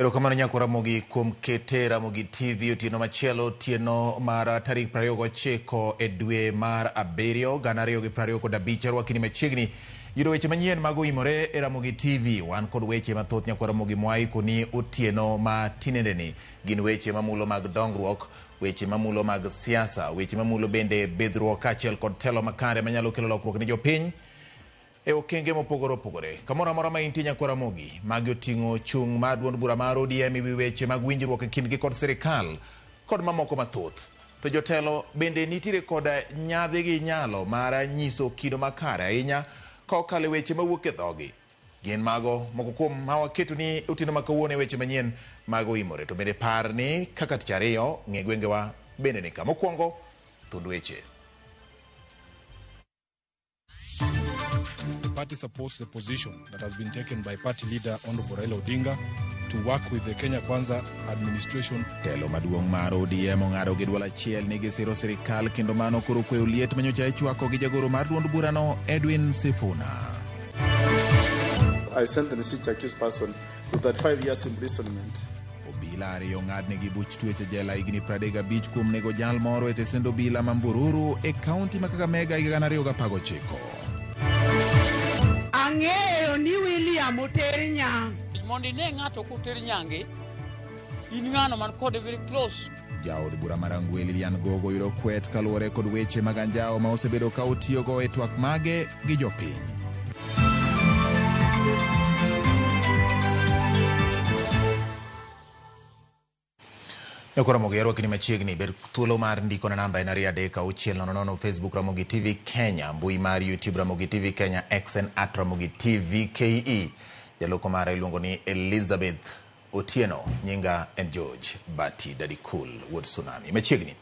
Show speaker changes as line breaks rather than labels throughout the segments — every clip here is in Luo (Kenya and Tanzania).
Erokamano nyako Ramogi kuom kete Ramogi TV otieno machielo otieno mar tarik 29 e dwe mar abiriyo 2025. Arwakini machiegni yudo weche manyien mag oimore e Ramogi TV. Wan kod weche mathoth nyako Ramogi mwaikoni otieno ma tinendeni. Gin weche mamulo mag dongruok, weche mamulo mag siasa, weche mamulo bende bidhruok kaachiel kod telo makare manyalo kelo lokruok ne jopiny e okenge mopogore opogore. Kamoro amora ma intie nyako Ramogi, magi oting'o chung' mar duond bura mar ODM ewi weche mag winjruok e kindgi kod sirikal kod mamoko mathoth. To jotelo bende nitiere kod nyadhi gi nyalo mar nyiso kido makare ahinya ka okalo e weche mawuok e dhogi. Gin mago moko kuom ma waketo ni otieno ma kawuono e weche manyien mag oimore. To bende par ni kaka tich ariyo, ng'e gwengewa bende ni ka. Mokwongo, thund weche.
The party supports the position that has been taken by party leader Honorable Raila Odinga to work with the Kenya Kwanza administration.
Telo maduong' mar ODM ong'ado gi duol achiel ni gisiro sirikal kendo mano koro kweyo liet manyocha ichwako gi jagoro mar duond burano Edwin Sifuna.
I sentence each accused person to 35 years imprisonment.
Obila ariyo ong'adnegi buch twech e jela higni 35 kuom nego jal moro e tesend obila ma Mbururu e kaunti ma Kakamega higa 2019.
Ang'eyo ni William oter nyange.
Mondo ine ng'ato koter nyange, in ng'ano man kode very close.
Jaod bura mar Rangwe Lilian Gogo yudo kwet kaluwore kod weche mag anjawo ma osebedo ka otiyogo e twak mage gi jopiny. Nyoko Ramogi arwakni machiegni bed thuolo mar ndiko na namba en 23600 Facebook Ramogi TV Kenya, mbui mar YouTube Ramogi TV Kenya, X en at Ramogi TV KE. Jaloko mara iluongo ni Elizabeth Otieno, nyinga en George Bati Daddy Cool wuod Tsunami. Machiegni.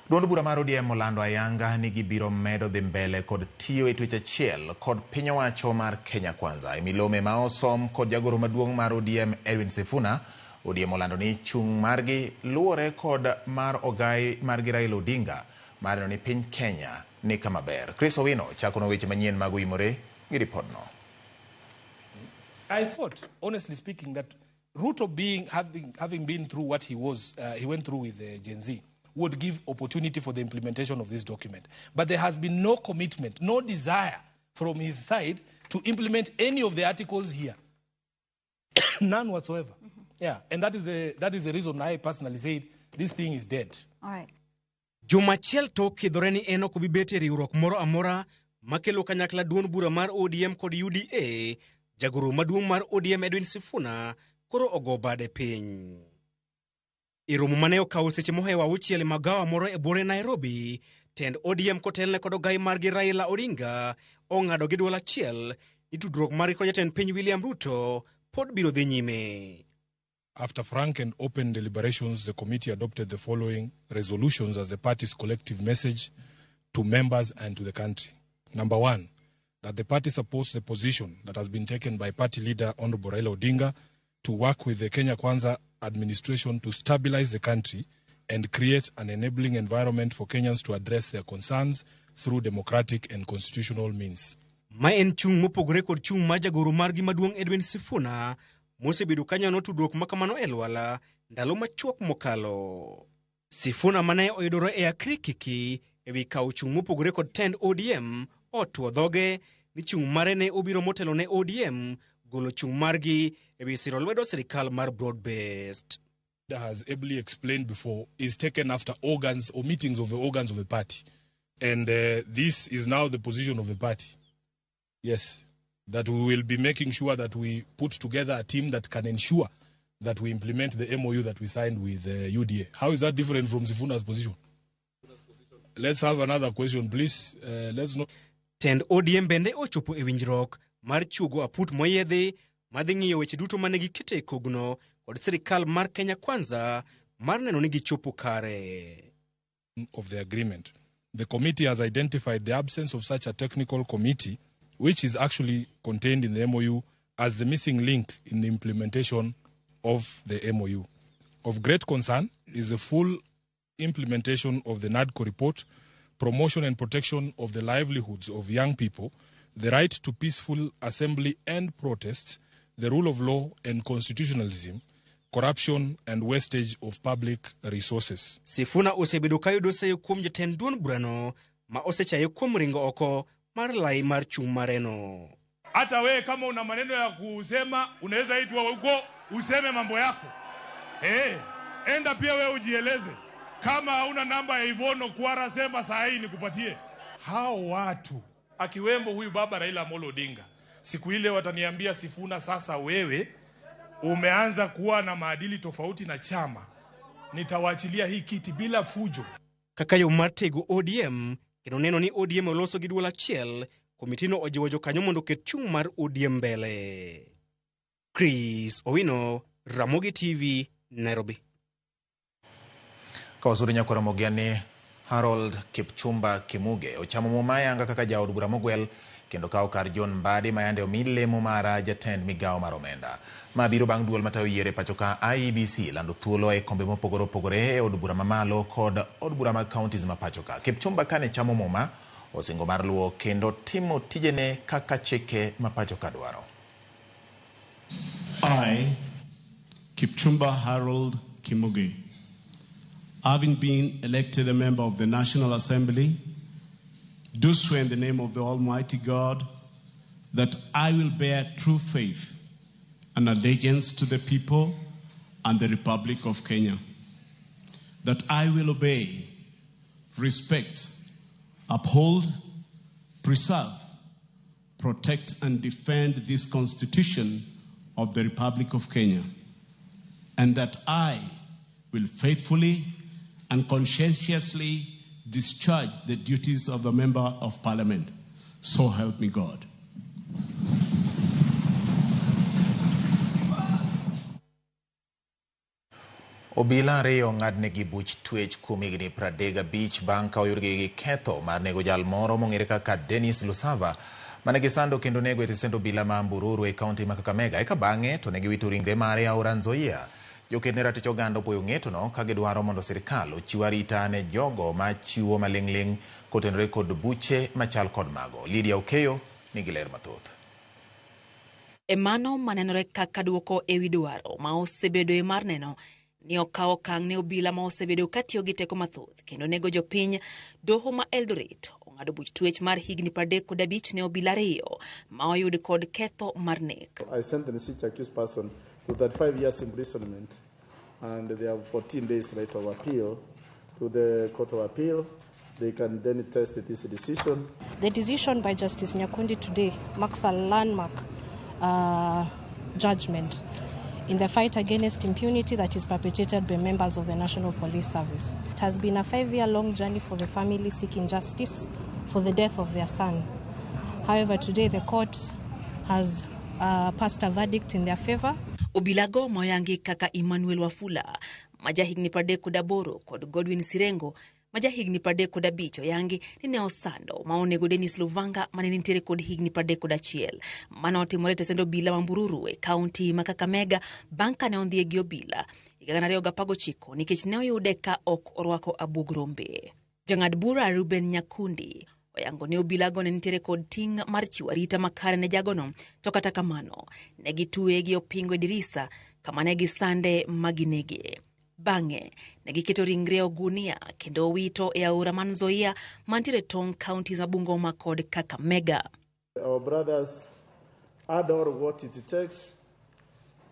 Duond bura mar ODM olando ayanga ni gibiro medo dhi mbele kod tiyo e twech achiel kod piny owacho mar Kenya Kwanza. E milome ma osom kod jagoro maduong' mar ODM Edwin Sifuna, ODM olando ni chung' margi luwore kod mar ogai margi Raila Odinga mar neno ni piny Kenya ni kama ber. Chris Owino chakonwa weche manyien mag oimore gi ripodno.
I thought, honestly speaking, that Ruto having been through what he went through with Gen Z, would give opportunity for the implementation of this document. But there has been no commitment, no desire from his side to implement any of the articles here. None whatsoever. Yeah, and that is the reason I personally said this thing is dead.
All right.
Juma achiel tok kidhore ni en ok obi bet e riwruok moro amora makelo kanyakla duond bura mar ODM kod UDA, jagoro maduong' mar ODM Edwin Sifuna koro ogo bade piny. E romo mane okawo seche mohewo auchiel e magawa moro e buore Nairobi, tend ODM kotelne kod ogai margi Raila Odinga ong'ado gi duol achiel ni tudruok margi kod jatend piny William Ruto pod biro dhi nyime.
After frank and open deliberations, the committee adopted the following resolutions as the party's collective message to members and to the country. Number one, that the party supports the position that has been taken by party leader Honorable Raila Odinga to work with the Kenya Kwanza administration to stabilize the country and create an enabling environment for Kenyans to address their concerns through democratic and constitutional means.
Ma en chung' mopogore kod chung' mar jagoro margi maduong' Edwin Sifuna mosebedo kanyono tudruok makamano e lwala ndalo machuok mokalo. Sifuna mane oyudore e akrikiki ewi kawo chung' mopogore kod tend ODM otwo dhoge ni chung' mare ne obiro motelo ne ODM golo chung' margi ewi siro lwedo sirikal mar broad based.
Has ably explained before is taken after organs or meetings of the organs of the party. And this is now the position of the party. Yes, that we will be making sure that we put together a team that can ensure that we implement the MOU that we signed with UDA. How is that different from Sifuna's position? Let's have another question, please. Let's not.
Tend ODM bende ochopo e winjruok mar chuogo aput moyiedhi madhi ng'iyo weche duto mane giketo e kogno kod sirikal mar Kenya Kwanza mar neno ni gichopo kare.
Of the agreement. The committee has identified the absence of such a technical committee, which is actually contained in the MOU, as the missing link in the implementation of the MOU. Of great concern is the full implementation of the NADCO report, promotion and protection of the livelihoods of young people, the right to peaceful assembly and protest, the rule of law and constitutionalism, corruption and wastage of public resources.
Sifuna osebedo kayudo seyo kuom jatend duond burano ma osechaye kuom ringo oko mar lai mar chung' mareno.
Hata wewe kama una maneno ya kusema unaweza itwa huko useme mambo yako. Enda pia wewe ujieleze. Kama hauna namba ya Yvonne Okwara sema saa hii nikupatie. Hao watu akiwemo huyu baba Raila Amolo Odinga, siku ile wataniambia Sifuna, sasa wewe umeanza kuwa na maadili tofauti na chama, nitawaachilia hii kiti bila fujo.
Kaka yo mar tego ODM kendo neno ni ODM oloso gi duol achiel, komitino ojiwo jokanyo mondo oket chung' mar ODM mbele. Chris Owino, Ramogi TV, Nairobi.
Ka wasuri nyakwar Ramogi ni Harold Kipchumba Kimuge ochamo muma yanga kaka jaod bura mogwel kendo kawo kar John Mbadi mayande omi lemo mara jatend migawo mar omenda. Ma biro bang' duol matayo yiero e pacho ka IEBC lando thuolo e kombe mopogore opogore e od bura mamalo kod od bura mag counties ma pacho ka. Kipchumba kane chamo muma osingo mar luwo kendo timo tijene kaka chike ma pacho ka dwaro.
I, Kipchumba Harold Kimuge, having been elected a member of the National Assembly, do swear in the name of the Almighty God that I will bear true faith and allegiance to the people and the Republic of Kenya, that I will obey, respect, uphold, preserve, protect, and defend this Constitution of the Republic of Kenya, and that I will faithfully and conscientiously discharge the duties of a member of parliament. So help me God.
Obila ariyo ong'adnegi buch twech kuom higni 35 bang' ka oyudgi gi ketho mar nego jal moro mong'ere kaka Dennis Lusava mane gisando kendo nego e tesend obila ma Ambururu e kaunti ma Kakamega. Eka bang'e to ne giwito ringre mare e aora Nzoia. Joked ne ratich oganda opoyo ng'etono ka gidwaro mondo sirikal ochiw arita ne jogo ma chiwo maling'ling' kotenore kod buche machal kod mago. Lydia Okeyo nigi ler mathoth.
E mano manenore kaka duoko ewi dwaro ma osebedoe mar neno ni okawo okang' ne obila ma osebedo katiyo gi teko mathoth kendo nego jopiny. Doho ma Eldoret ong'ado buch twech mar higni 35 ne obila ariyo ma oyud kod ketho mar nek.
I sentence each accused person to 35 years imprisonment, and they have 14 days right of appeal to the Court of Appeal. They can then test this decision.
The decision by Justice Nyakundi today marks a landmark judgment in the fight against impunity that is perpetrated by members of the National Police Service. It has been a 5-year-long journey for the family seeking justice for the death of their son. However, today the court has passed a verdict in their favor.
Obilago moyangi kaka Emmanuel Wafula, maja higni 38 kod Godwin Sirengo, maja higni 35 oyangi ni ne osando ma onego Dennis Luvanga mane nitiere kod higni 31 mane otimore tesend obila ma Mbururu e kaunti ma Kakamega bang' kane ondhiye gi obila higa 2019 nikech ne oyude ka ok orwako abuog rombe. Jang'ad bura Ruben Nyakundi oyango ni obilago ne nitiere kod ting' mar chiwo arita makare ne jagono, to kata kamano ne gitweye gi opingo e dirisa kama ne gisande ma ginege. Bang'e ne giketo ringre ogunia kendo owito e aora man Nzoia mantiere tong' counties ma Bungoma kod Kakamega.
Our brothers adore what it takes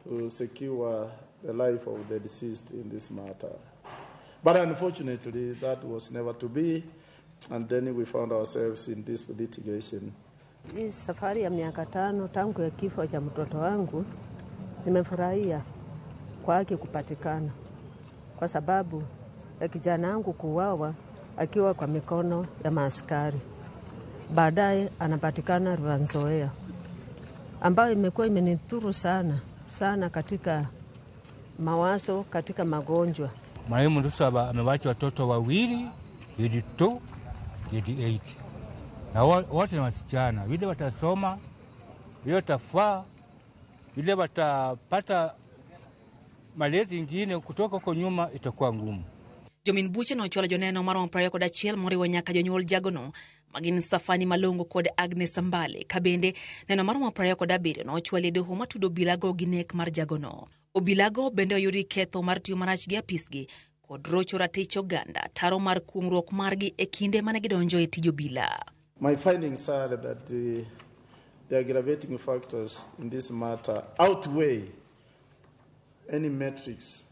to secure the life of the deceased in this matter. But unfortunately, that was never to be, and then we found ourselves in this litigation.
Hii safari ya miaka 5 tangu ya kifo cha mtoto wangu, nimefurahia kwa haki kupatikana, kwa sababu ya kijana wangu kuuawa akiwa kwa mikono ya maaskari. Baadaye anapatikana Nzoia, ambayo imekuwa imenithuru sana sana katika mawazo, katika magonjwa.
Marehemu Lusaba amewacha watoto wawili, grade 2, grade 8. Na wote ni wasichana. Vile watasoma, vile watafaa, vile watapata malezi ingine kutoka huko nyuma itakuwa ngumu.
Jomin buche nochwalo joneno maromo 21 moriwo nyaka jonyuol jagono magin Safani Malongo kod Agnes Ambale. Kabende neno maromo 27 nochwal e doho matudo obilago gi nek mar jagono. Obilago bende oyudi ketho mar tiyo marach gi apisgi kod rocho ratich oganda taro mar kuong'ruok margi e kinde mane gidonjo e tij obila.
My findings are that the aggravating factors in this matter outweigh any metrics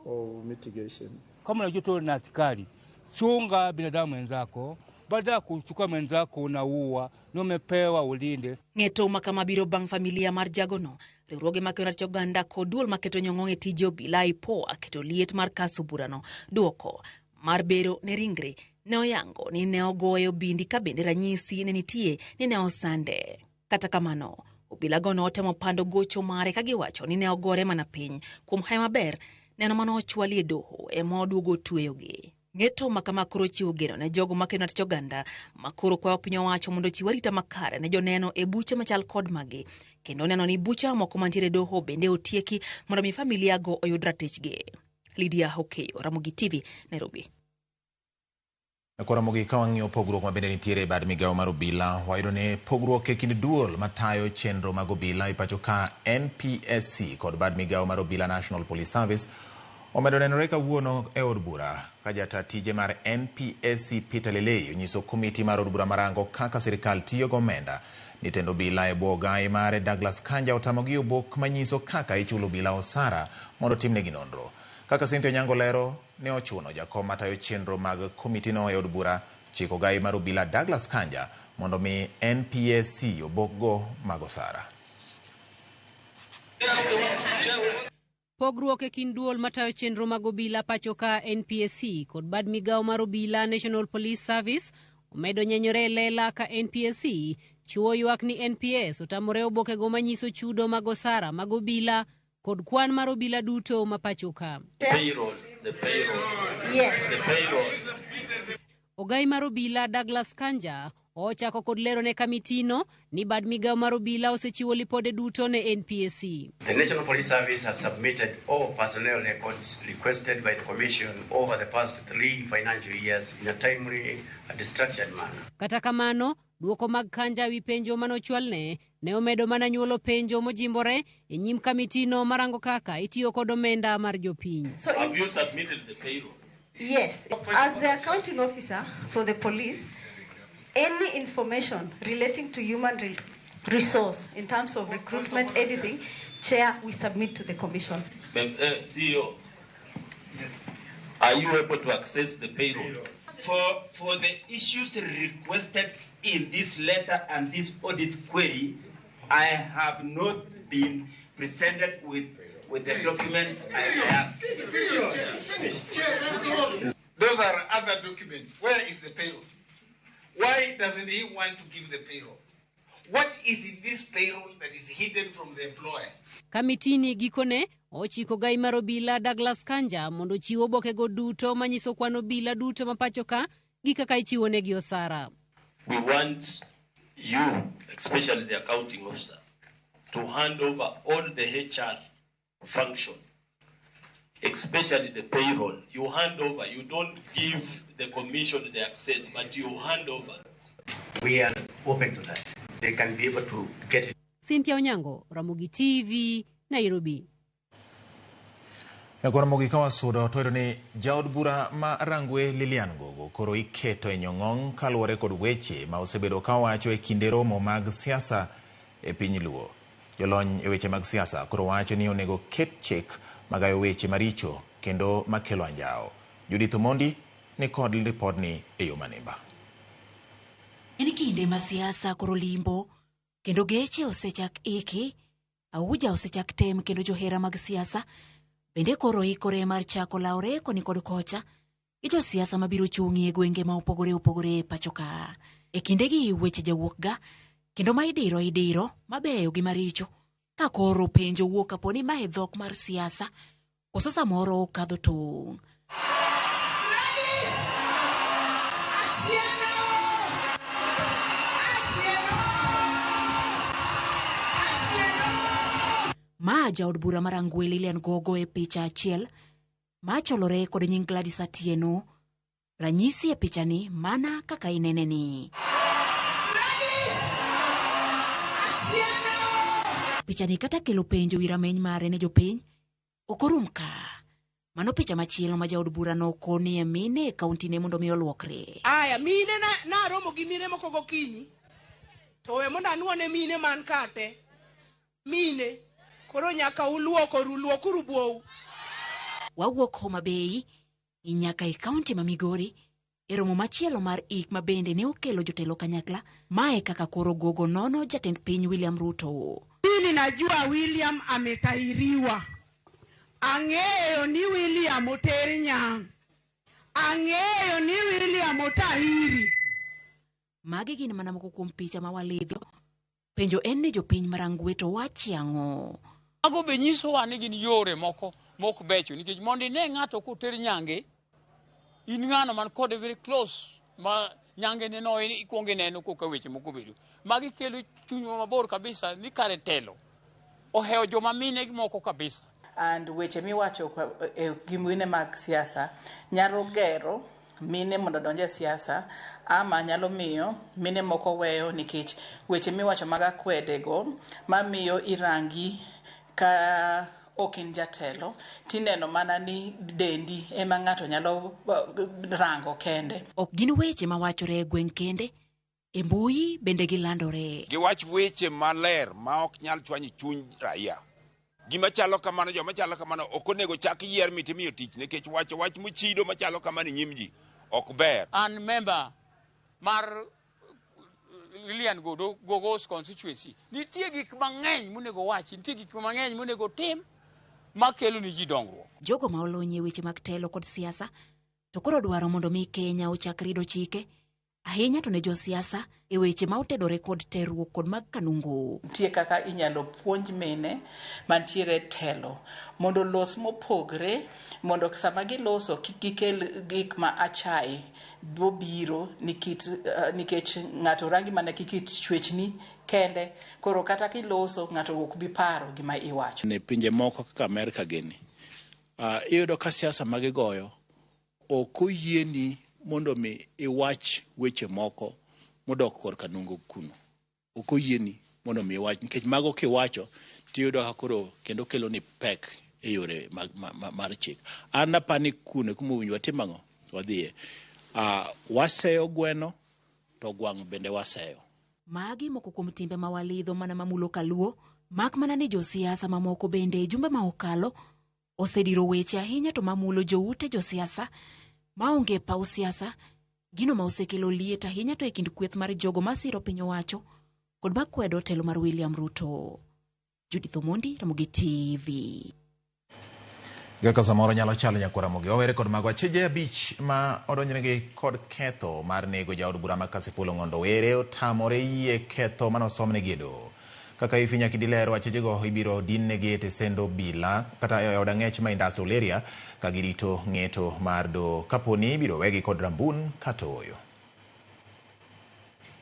of mitigation.
Kama unajua tu na askari, chunga binadamu mwenzako, baada ya kuchukua mwenzako unaua, ni umepewa ulinde.
Ng'eto makama biro bang' familia mar jagono, riwruoge makedo ratich oganda kod duol maketo nyong'ong' e tije obila IPOA keto liet mar kaso burano. Duoko mar bero ne ringre ne oyango ni ne ogoye obindi ka bende ranyisi ne nitie ni ne osande. Kata kamano, obilago notemo pando gocho mare ka giwacho ni ne ogore mana piny. Kuom hayi maber, neno mane ochwali e doho ema oduogo tweyogi. Ng'eto makama koro chiwo geno ne jogo makedo ratich oganda makoro kwayo piny owacho mondo ochiw arita makare ne joneno e buche machal kod magi, kendo neno ni buche moko mantiere e doho bende otieki mondo mi familia go oyud ratichgi. Lydia Okeyo, Ramogi TV, Nairobi.
Koro Ramogi, ka wang'iyo pogruok ma bende nitiere e bad migawo mar obila, wayudo ni pogruok e kind duol matayo chenro mag obila e pacho ka NPSC kod bad migawo mar obila National Police Service omedo nenore kawuono e od bura ka jata tije mar NPSC Peter Lelei onyiso komiti mar od bura marango kaka sirikal tiyo gi omenda ni tend obila e bwo ogai mare Douglas Kanja otamogi obok manyiso kaka ichulo obila osara mondo timnegi nonro. Kaka Cynthia Onyango lero, ne ochuno jakom matayo chenro mag komitino e od bura chiko ogai mar obila Douglas Kanja mondo mi NPSC obokgo mag osara.
Pogruok e kind duol matayo chenro mag obila pacho ka NPSC kod bad migawo mar obila National Police Service omedo nyenyore e lela ka NPSC chiwo ywak ni NPS otamore obokego manyiso chudo mag osara mag obila kod kwan mar obila duto ma pacho ka.
Payroll, the payroll.
Yes.
The payroll.
Ogai mar obila Douglas Kanja ochako kod lero ne kamitino ni bad migawo mar obila osechiwo lipode duto ne NPSC.
The National Police Service has submitted all personnel records requested by the Commission over the past 3 financial years in a timely and structured manner.
Kata kamano, duoko mag Kanja wi penjo manochwalne ne omedo mana nyuolo penjo mojimbore e nyim kamitino marango kaka itiyo kod omenda mar jopiny.
So
have you submitted the payroll?
Yes. As the accounting officer for the police, any information relating to human resource in terms of recruitment, anything, Chair, we submit to the Commission.
CEO, yes. Are you able to access the payroll?
For the issues requested in this letter and this audit query, I have not been presented with the documents I asked.
Those are other documents. Where is the payroll? Why doesn't he want to give the payroll? What is in this payroll that is hidden from the employer?
Kamitini gikone ochiko gai mar obila Douglas Kanja mondo ochiw obokego duto manyiso kwan obila duto ma pacho ka gi kaka ichiwonegi osara.
We want you, especially the accounting officer, to hand over all the HR function, especially the payroll. You hand over, you don't give the commission the access, but you hand over. We are open to that. They can be able to get it.
Cynthia Onyango, Ramogi TV, Nairobi.
Ramogi ka wasudo to yudo ni jaod bura ma Rangwe Lilian Gogo koro iketo e nyong'ong' kaluwore kod weche ma osebedo ka wacho e kinde romo mag siasa e piny Luo. Jolony e weche mag siasa koro wacho ni onego ket chik magayo weche maricho kendo makelo anjawo. Judith Omondi ni kod ripodni e yo manimba.
En kinde ma siasa koro limbo kendo geche osechak iki, auja osechak tem kendo johera mag siasa bende koro ikore mar chako lawre koni kod kocha gi josiasa mabiro chung'i e gwenge ma opogore opogore e pacho ka. E kindegi weche jawuok ga kendo ma idiro idiro mabeyo gi maricho ka koro penjo wuok kapo ni mae dhok mar siasa koso samoro okadho tong'. Ma jaod bura mar Rangwe Lilian Gogo e picha achiel macholore kod nying Gladys Atieno. Ranyisi e pichani mana kaka inene ni. Pichani kata kelo penjo wi rameny mare ne jopiny, ok orum ka. Mano picha machielo ma jaod bura nokonie mine e kauntine mondo mi oluokre.
Aya, mine naromo gi mine moko gokinyi. To we mondo anuone mine man ka te. Mine, koro nyaka uluokoru, luokuru buou.
Wawuok Homa Bay nyaka e kaunti ma Migori e romo machielo mar ik ma bende ne okelo jotelo kanyakla. Mae kaka koro gogo nono jatend piny William Ruto.
Mimi najua William ametahiriwa. Ang'eyo ni William oter nyang'. Ang'eyo ni William otahiri.
Magi gin mana moko kuom picha ma walidho. Penjo en ni jopiny ma Rangwe to wachi ang'o?
Mago be nyisowa ni gin yore moko mok becho nikech mondo ine ng'ato koter nyange, in ng'ano man kode very close ma nyange ne no ikwongo ineno koka weche moko bedo. Magi kelo chunywa mabor kabisa ni kare telo ohewo joma mine moko kabisa.
And weche miwacho gi mine mag siasa nyalo gero mine mondo odonj e siasa ama nyalo miyo mine moko weyo nikech weche miwacho mag akwede go mamiyo irangi ka ok in jatelo tineno mana ni dendi ema ng'ato nyalo rango kende.
Ok gin weche mawachore e gweng' kende, e mbui bende gilandore.
Giwach weche maler ma ok nyal chwanyo chuny raia. Gima chalo kamano, joma chalo kamano ok onego chak yier mitimiyo tich nikech wacho wach mochido machalo kamano e nyim ji ok ber.
An member mar Lilian Gogo's constituency. Nitie gik mang'eny monego wachi, nitie gik mang'eny monego tim makelo ni ji dongruok.
Jogo ma olony e weche mag telo kod siasa to koro dwaro mondo mi Kenya ochak rido chike ahinya to ne josiasa e weche ma otedore kod terruok kod mag kanungo.
Nitie kaka inyalo puonj mine mantiere telo mondo olos mopogre mondo sama giloso kik gikel gik ma achaye bobiro nikech ng'ato rangi mana gi kit chwechni kende koro kata kiloso ng'ato ok bi paro gima iwacho.
Ne pinje moko kaka Amerka gini, iyudo ka siasa ma gigoyo ok oyieni mondo mi iwach weche moko modok korka nungo kuno. Ok oyieni mondo mi iwach nikech mago kiwacho tiyudo ka koro kendo kelo ni pek e yore mar chik. An apani kuno kuma owinjo watim ang'o? Wadhiye. Waseyo gweno to gwang' bende waseyo.
Magi moko kuom timbe ma walidho mana mamulo kaluo, mak mana ni josiasa mamoko bende e jumbe ma okalo osediro weche ahinya to mamulo joute josiasa maonge paw siasa, gino ma osekelo liet ahinya to e kind kweth mar jogo masiro piny owacho kod makwedo telo mar William Ruto. Judith Omondi, Ramogi TV.
Kaka samoro nyalo chalo nyakwar Ramogi owere kod mago achije 5 ma odonjnegi kod ketho mar nego jaod bura ma Kasipul Ong'ondo Were otamore yie ketho manosomnegi e doho. Kaka ifi nyaka dilero achijego ibiro dinnegi e tesend obila kata e od ang'ech ma Industrial Area ka girito ng'eto mar doho kaponi ibiro wegi kod rambun kata ooyo.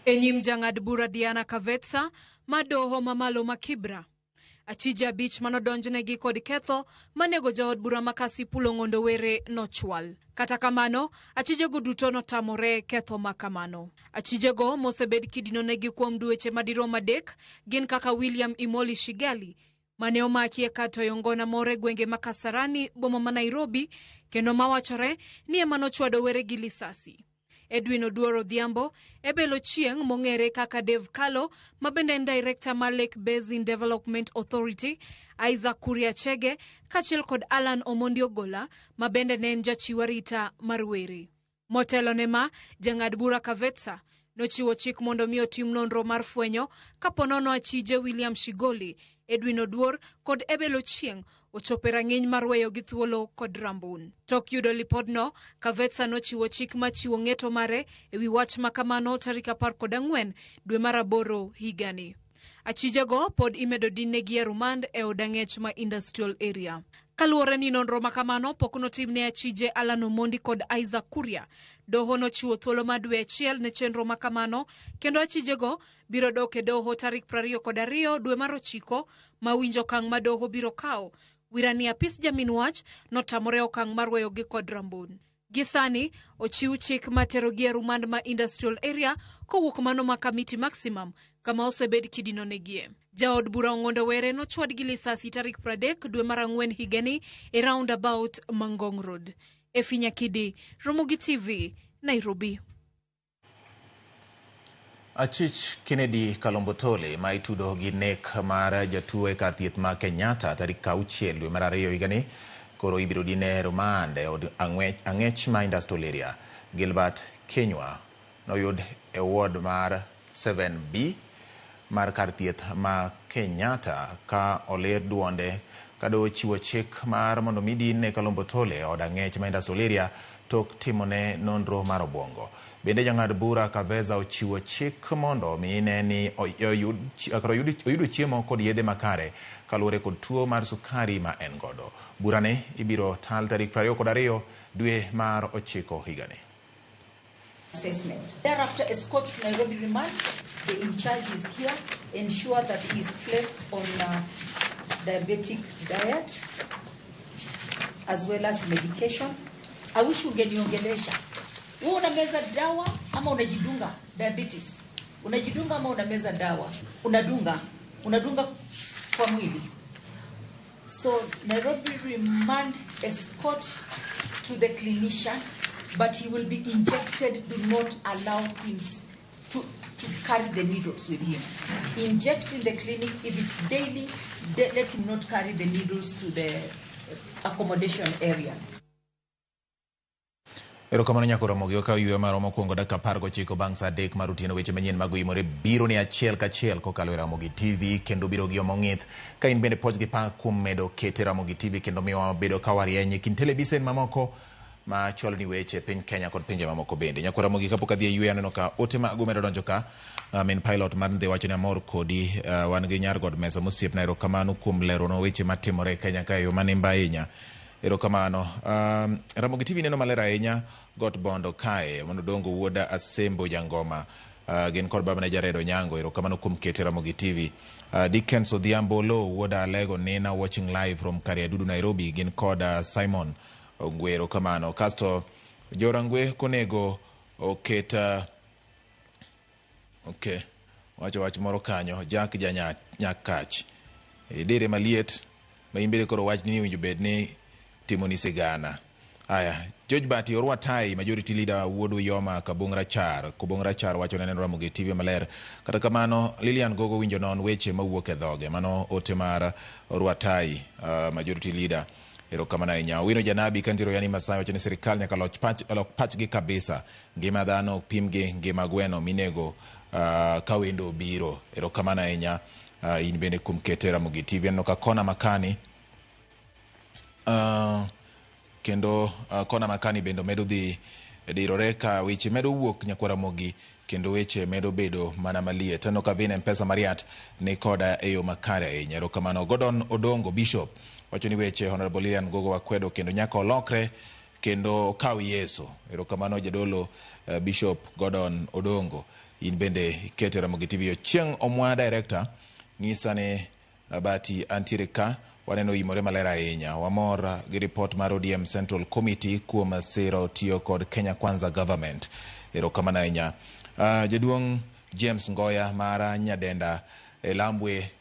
E nyim jang'ad bura Diana Kavetsa ma doho mamalo ma Kibra, achije 5 manodonjnegi kod ketho manego jaod bura ma Kasipul Ong'ondo Were nochwal. Kata kamano, achijego duto notamore ketho ma kamano. Achijego mosebed kidinonegi kuom dweche madirom 3 gin kaka William Imoli Shigali mane omaki e kar toyo ngona moro e gwenge ma Kasarani, boma ma Nairobi, kendo mawachore ni ema nochwado Were gi lisasi. Edwin Oduor Odhiambo, Ebel Ochieng' mong'ere kaka Dave Kalo, ma bende en director mar Lake Basin Development Authority, Isaac Kuria Chege, kaachiel kod Alan Omondi Ogola, ma bende ne en jachiw arita mar Were. Motelo ne ma, jang'ad bura Kavetsa nochiwo chik mondo mi otim nonro mar fwenyo kapo nono achije William Shigoli, Edwin Oduor kod Ebel Ochieng' ochopo e rang'iny mar weyo gi thuolo kod rambun. Tok yudo lipodno, Kavetsa nochiwo chik machiwo ng'eto mare ewi wach ma kamano tarik 14 dwe mar 8 higani. Achijego pod imedo dinnegi e rumand e od ang'ech ma Industrial Area. Kaluwore ni nonro ma kamano pok notim ne achije Alan Omondi kod Isaac Kuria, doho nochiwo thuolo mar dwe 1 ne chenro ma kamano, kendo achijego biro dok e doho tarik 22 dwe mar 9 ma winjo okang' ma doho biro kawo. Wirani Apis Jamin wach notamore okang' mar weyogi kod rambun. Gi sani, ochiw chik ma terogi e rumand ma Industrial Area kowuok mano ma Kamiti Maximum kama osebed kidinonegie. Jaod bura Ong'ondo Were nochwad gi lisasi tarik 30 dwe mar ang'wen higani e roundabout ma Ngong Road. Effie Nyakidi, Ramogi TV, Nairobi.
Achich Kennedy Kalombotole ma itudo gi nek mar jatuo e kar thieth ma Kenyatta tarik 6 dwe mar 2 higani koro ibiro dine e remand e od ang'ech ma Industrial Area. Gilbert Kenywa noyud e ward mar 7B mar kar thieth ma Kenyatta ka oler duonde ka doho chiwo chik mar mondo mi dinne Kalombotole e od ang'ech ma Industrial Area tok timone nonro mar obwongo. Bende jang'ad bura Kaveza ochiwo chik mondo mi ne ni oyudo chiemo kod yedhe makare kaluwore kod tuo mar sukari ma en godo. Burane ibiro tal tarik 22 dwe mar 9 higani.
Assessment. Thereafter, escort to Nairobi remand. The in charge is here. Ensure that he is placed on diabetic diet as well as medication. I wish ungeniongelesha. Wewe unameza dawa ama unajidunga diabetes? Unajidunga ama unameza dawa? Unadunga. Unadunga kwa mwili. So Nairobi remand escort to the clinician, but he will be injected. Do not allow him to carry the needles with him. Inject in the clinic. If it's daily, let him not carry the needles to the accommodation area.
Erokamano nyako Ramogi okawo yweyo marwa mokwongo dakika 19 bang' saa 3 mar otieno. Weche manyien mag oimore biro ni achiel kachiel kokalo e Ramogi TV kendo biro gi omong'ith. Ka in bende poch gi pak kuom medo kete Ramogi TV kendo miyo wabedo ka warieny e kind telebisen mamoko ma chwalo ni weche e piny Kenya kod pinje mamoko bende. Nyako Ramogi kapok adhi e yweyo aneno ka ote mago medo donjo ka. Min pilot mar Ndhi wacho ni amor kodi. Wan gi nyar god mesa mosiepna, erokamano kuom leronwa weche matimore e Kenya ka e yo manimba ahinya. Erokamano. Ramogi TV neno maler ahinya got Bondo kae mondo dongo wuoda Asembo Jangoma. Gin kod babane Jared Onyango. Erokamano kuom kete Ramogi TV. Dickens Odhiambo Lo wuoda Alego Nina watching live from Kariadudu Nairobi. Gin kod Simon Ongwe. Erokamano. Kasto Jorangwe konego oket okay. Wacho wach moro kanyo. Jack Janyakach. Idire maliet ma in bende koro wach ni owinjo bed ni timoni sigana. Aya, George Bati Orwa Tai, majority leader wuod Uyoma Kabong Rachar. Kabong Rachar wacho ne neno Ramogi TV maler. Kata kamano, Lilian Gogo winjo non weche mawuok e dhoge. Mano ote mar Orwa Tai, majority leader. Erokamano ahinya. Owino Janabi kantiere Yani Masai wacho ni sirikal nyaka lok pachgi kabisa. Ngima dhano ok pim gi ngima gweno minego ka wendo obiro. Erokamano ahinya. In bende kuom kete Ramogi TV. Aneno ka kona makani kendo kona makani bende medo dhi dirore ka weche medo wuok nyakwa Ramogi kendo weche medo bedo mana maliet. Aneno ka Vin M-Pesa Mariat ni koda e yo makare ahinya. Erokamano. Gordon Odongo Bishop wacho ni weche Honorable Lilian Gogo wakwedo kendo nyaka olokre kendo okaw Yesu. Erokamano jadolo Bishop Gordon Odongo. In bende ikete Ramogi TV. Ochieng' Omwa director ng'isa ni Abati antiere ka waneno imore maler ahinya. Wamor gi report mar ODM Central Committee kuom siro tiyo kod Kenya Kwanza Government. Erokamano ahinya. Jaduong' James Ngoya mar Nyadenda e Lambwe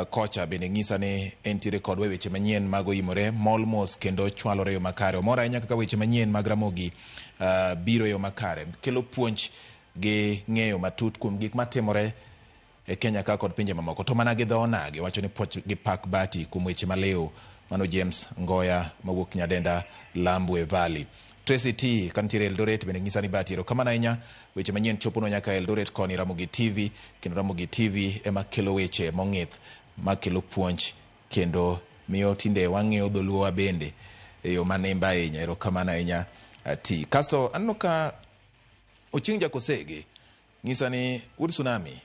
kocha bende ng'isa ni entiere kodwa e weche manyien mag oimore mol mos kendo chwalore e yo makare. Omor ahinya kaka weche manyien mag Ramogi biro e yo makare. Kelo puonj gi ng'eyo matut kuom gik matimore e Kenya ka kod pinje mamoko. To mana gi dho onagi wacho ni puoch gi pak Bati kuom weche maliw. Mano James Ngoya mawuok Nyadenda Lambwe Valley. Tracy T kantiere Eldoret bende ng'isa ni Bati erokamano ahinya. Weche manyien choponwa nyaka Eldoret koni Ramogi TV kendo Ramogi TV ema kelo weche mong'ith makelo puonj kendo miyo tinde wang'eyo dholuowa bende e yo manimba ahinya. Erokamano ahinya T. Kasto aneno ka Ochieng' Jakosege ng'isa ni wuod Tsunami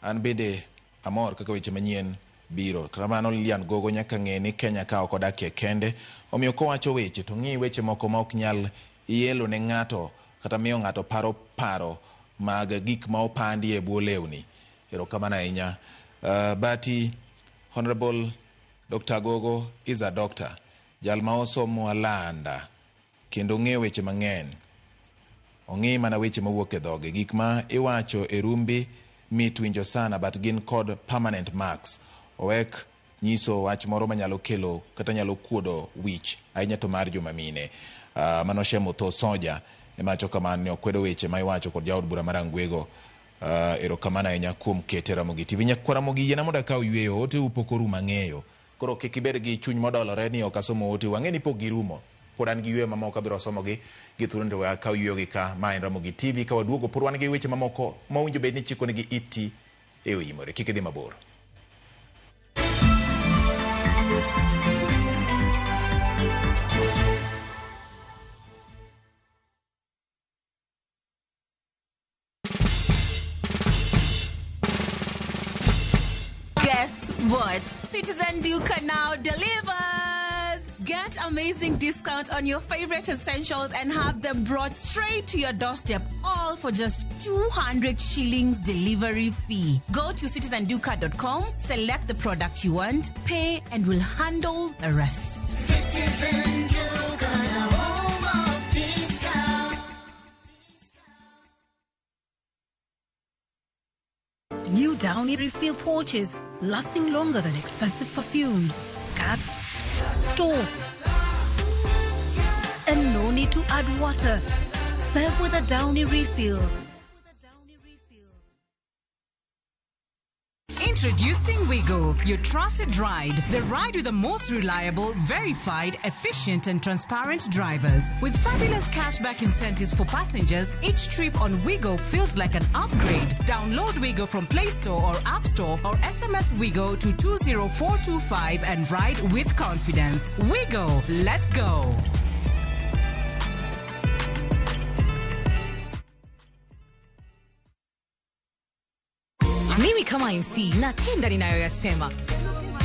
an bende amor kaka weche manyien biro. Kamano Lilian Gogo nyaka ng'e ni Kenya ka ok odakie kende. Omiyo kowacho weche to ng'i weche moko ma ok nyal yelo ne ng'ato kata miyo ng'ato paro paro mag gik ma opandi e bwo lewni. Erokamano ahinya. Bati Honorable Dr. Gogo is a doctor. Jal ma osomo alanda. Kendo ong'eyo weche mang'eny. Ong'i mana weche mawuok e dhoge. Gik ma iwacho e rumbi mit winjo sana but gin kod permanent marks. Owek nyiso wach moro manyalo kelo kata nyalo kuodo wich ahinya to mar joma mine. Mano Shem Otho Soja ema wacho kamano ni okwedo weche ma iwacho kod jaod bura mar Rangwego. Erokamano ahinya kuom kete Ramogi TV. Nyakwar Ramogi yiena mondo akaw yweyo, oteu pok orumo ang'eyo. Koro kik ibed gi chuny modolore ni ok asomo oteu, ang'e ni pok girumo. Pod an gi yweyo mamoko abiro somogi gi thuolo to we akaw yweyo gi ka. Ma en Ramogi TV, ka waduogo pod wan gi weche mamoko ma owinjo bed ni ichikonegi iti e oimore. Kik idhi mabor.
Guess what? Citizen Duka now delivers! Get amazing discount on your favorite essentials and have them brought straight to your doorstep, all for just 200 shillings delivery fee. Go to citizenduka.com, select the product you want, pay, and we'll handle the rest.
Citizen Duka, the home of discount.
New Downy refill pouches, lasting longer than expensive perfumes. Cut, store, and no need to add water. Serve with a Downy refill.
Introducing Wigo, your trusted ride. The ride with the most reliable, verified, efficient, and transparent drivers. With fabulous cashback incentives for passengers, each trip on Wigo feels like an upgrade. Download Wigo from Play Store or App Store or SMS Wigo to 20425 and ride with confidence. Wigo, let's go.
Mimi kama MC natenda ninayoyasema.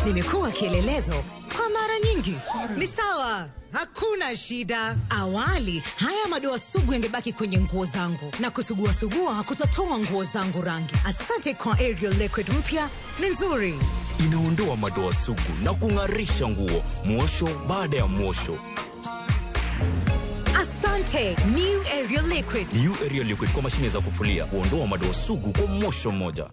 Nimekuwa kielelezo kwa mara nyingi. Ni sawa, hakuna shida. Awali haya madoa sugu yangebaki kwenye nguo zangu na kusuguasugua hakutatoa nguo zangu rangi. Asante kwa Ariel Liquid mpya, ni nzuri.
Inaondoa madoa sugu na kung'arisha nguo, mwosho baada ya mwosho.
Asante, New Ariel Liquid.
New Ariel Liquid kwa mashine za kufulia, huondoa madoa sugu kwa mwosho mmoja.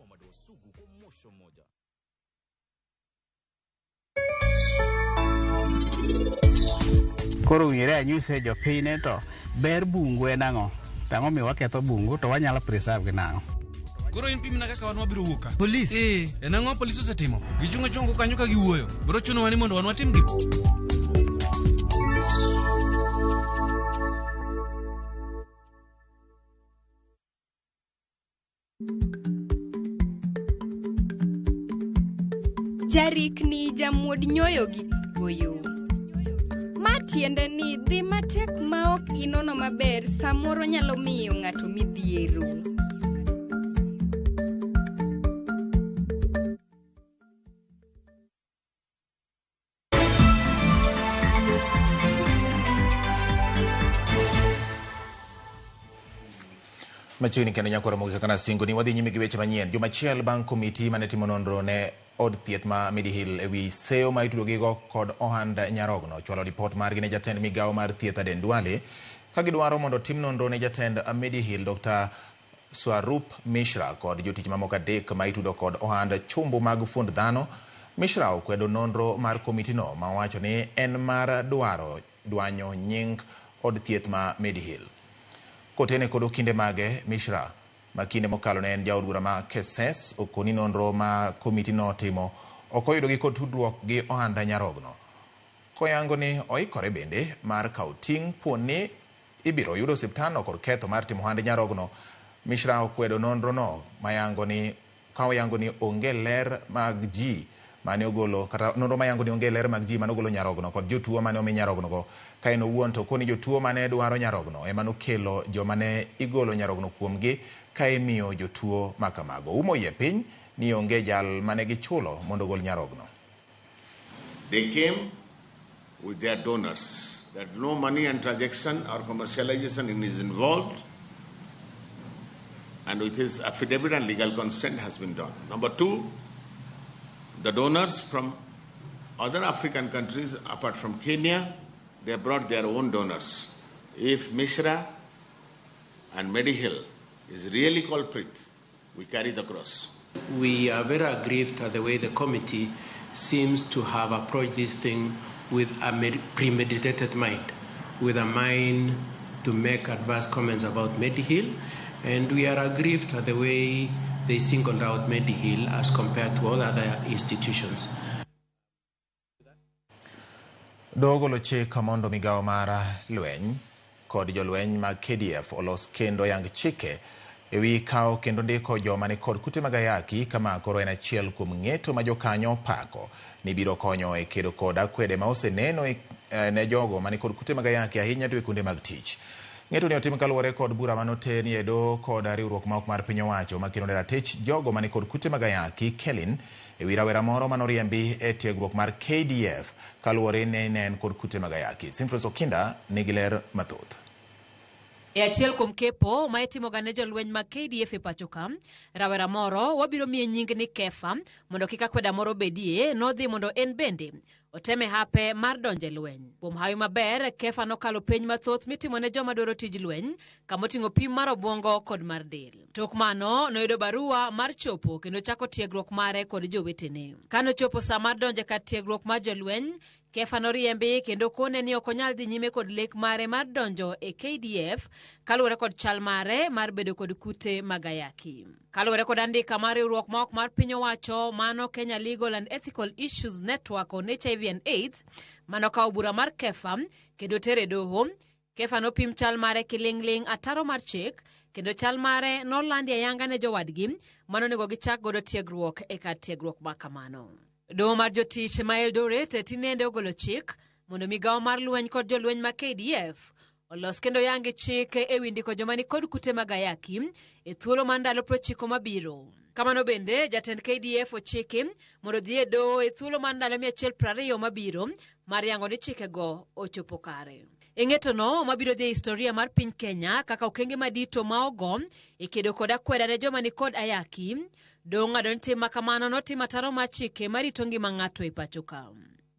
Koro winjre anyise jopiny ni to ber bungu en ang'o? To ang'o miyo waketho bungu to wanyalo preserve gi nang'o?
Koro in pimna kaka wan wabiro wuok ka. Polis? En ang'o polis osetimo? Gichung' achunga kanyo ka giwuoyo. Biro chunowa ni mondo wan watim gi
Jarikni jamuod nyoyo gi goyo. Ma tiende ni dhi matek ma ok inono maber samoro nyalo miyo ng'ato midhiero.
Machiegni kendo nyakwar Ramogi kaka nasingo ni wadhi nyime gi weche manyien. Juma achiel bang' komiti mane timo nonro ne od thieth ma Medihill ewi seyo ma itudogigo kod ohand nyarogno chwalo ripot margi ne jatend migawo mar thieth Aden Duale ka gidwaro mondo tim nonro ne jatend Medihill Dr. Swarup Mishra kod jotich mamoko adek ma itudo kod ohand chumbu mag fuond dhano. Mishra okwedo nonro mar komitino ma owacho ni en mar dwaro dwanyo nying od thieth ma Medihill. Kotene kod okinde mage, Mishra ma kinde mokalo ne en jaod bura ma Keses okoni nonro ma komiti notimo ok oyudogi kod tudruok gi ohanda nyarogno. Koyango ni oikore bende mar kawo ting' po ni ibiro yudo osiptandno kod ketho mar timo ohand nyarogno. Mishra okwedo nonro no mayango ni ka oyango ni onge ler mag ji mane ogolo kata nonro mayango ni onge ler mag ji mane ogolo nyarogno kod jotuo mane omi nyarogno go. Ka en owuon to okoni jotuo mane dwaro nyarogno ema nokelo joma ne igolo nyarogno kuomgi ka imiyo jotuo makamago. Umo iye piny ni onge jal mane gichulo mondo ogol nyarogno.
They came with their donors, that no money and transaction or commercialization is involved, and which is affidavit and legal consent has been done. Number two, the donors from other African countries apart from Kenya, they brought their own donors. If Mishra and Mediheal is really culprit, we carry the cross.
We are very aggrieved at the way the committee seems to have approached this thing with a premeditated mind, with a mind to make adverse comments about Mediheal, and we are aggrieved at the way they singled out Mediheal as compared to all other institutions.
Dogolo chik mondo migawo mar lweny kod jolweny mag KDF olos kendo yang chike ewi kawo kendo ndiko joma nikod kute mag ayaki kama koro en achiel kuom ng'eto ma jokanyo opako ni biro konyo e kedo kod akwede ma oseneno ne jogo manikod kute mag ayaki ahinya to e kuonde mag tich. Ng'eto ni otim kaluwore kod bura manoten e doho kod riwruok ma ok mar piny owacho makedo ne ratich jogo manikod kute mag ayaki Kelin ewi rawera moro manoriembi e tiegruok mar KDF kaluwore ni ne en kod kute mag ayaki. Simfros Okinda nigi ler mathoth.
E achiel kuom kepo ma itimoga ne jolweny mag KDF e pacho ka, rawera moro wabiro miye nying ni Kefa mondo kik akweda moro bedie, nodhi mondo en bende oteme hape mar donjo e lweny. Kuom hawi maber, Kefa nokalo penj mathoth mitimo ne joma dwaro tij lweny, kamoting'o pim mar obwongo kod mar del. Tok mano, noyudo barua mar chopo kendo chako tiegruok mare kod jowetene. Kanochopo sa mar donjo e kar tiegruok mar jolweny, Kefa noriembi kendo kone ni ok onyal dhi nyime kod lek mare mar donjo e KDF kaluwore kod chal mare mar bedo kod kute mag ayaki. Kaluwore kod andika mar riwruok ma ok mar piny owacho mano Kenya Legal and Ethical Issues Network on HIV and AIDS manokawo bura mar Kefa kendo tere doho. Kefa nopim chal mare kiling'ling' ataro mar chik kendo chal mare nolandi ayanga ne jowadgi manonego gichak godo tiegruok e kar tiegruok ma kamano. Doho mar jotich ma Eldoret tinende ogolo chik mondo migawo mar lweny kod jolweny ma KDF olos kendo yangi chik ewi ndiko joma nikod kute mag ayaki e thuolo mar ndalo 90 mabiro. Kamano bende jatend KDF ochiki mondo odhi e doho e thuolo mar ndalo 120 mabiro mar yango ni chikego ochopo kare. E ng'etono mabiro dhi e historia mar piny Kenya kaka okenge madito ma ogo e kedo kod akweda ne joma nikod ayaki, doho ng'ado ni tim ma kamano notim ataro mar chike marito ngima ng'ato e pacho ka.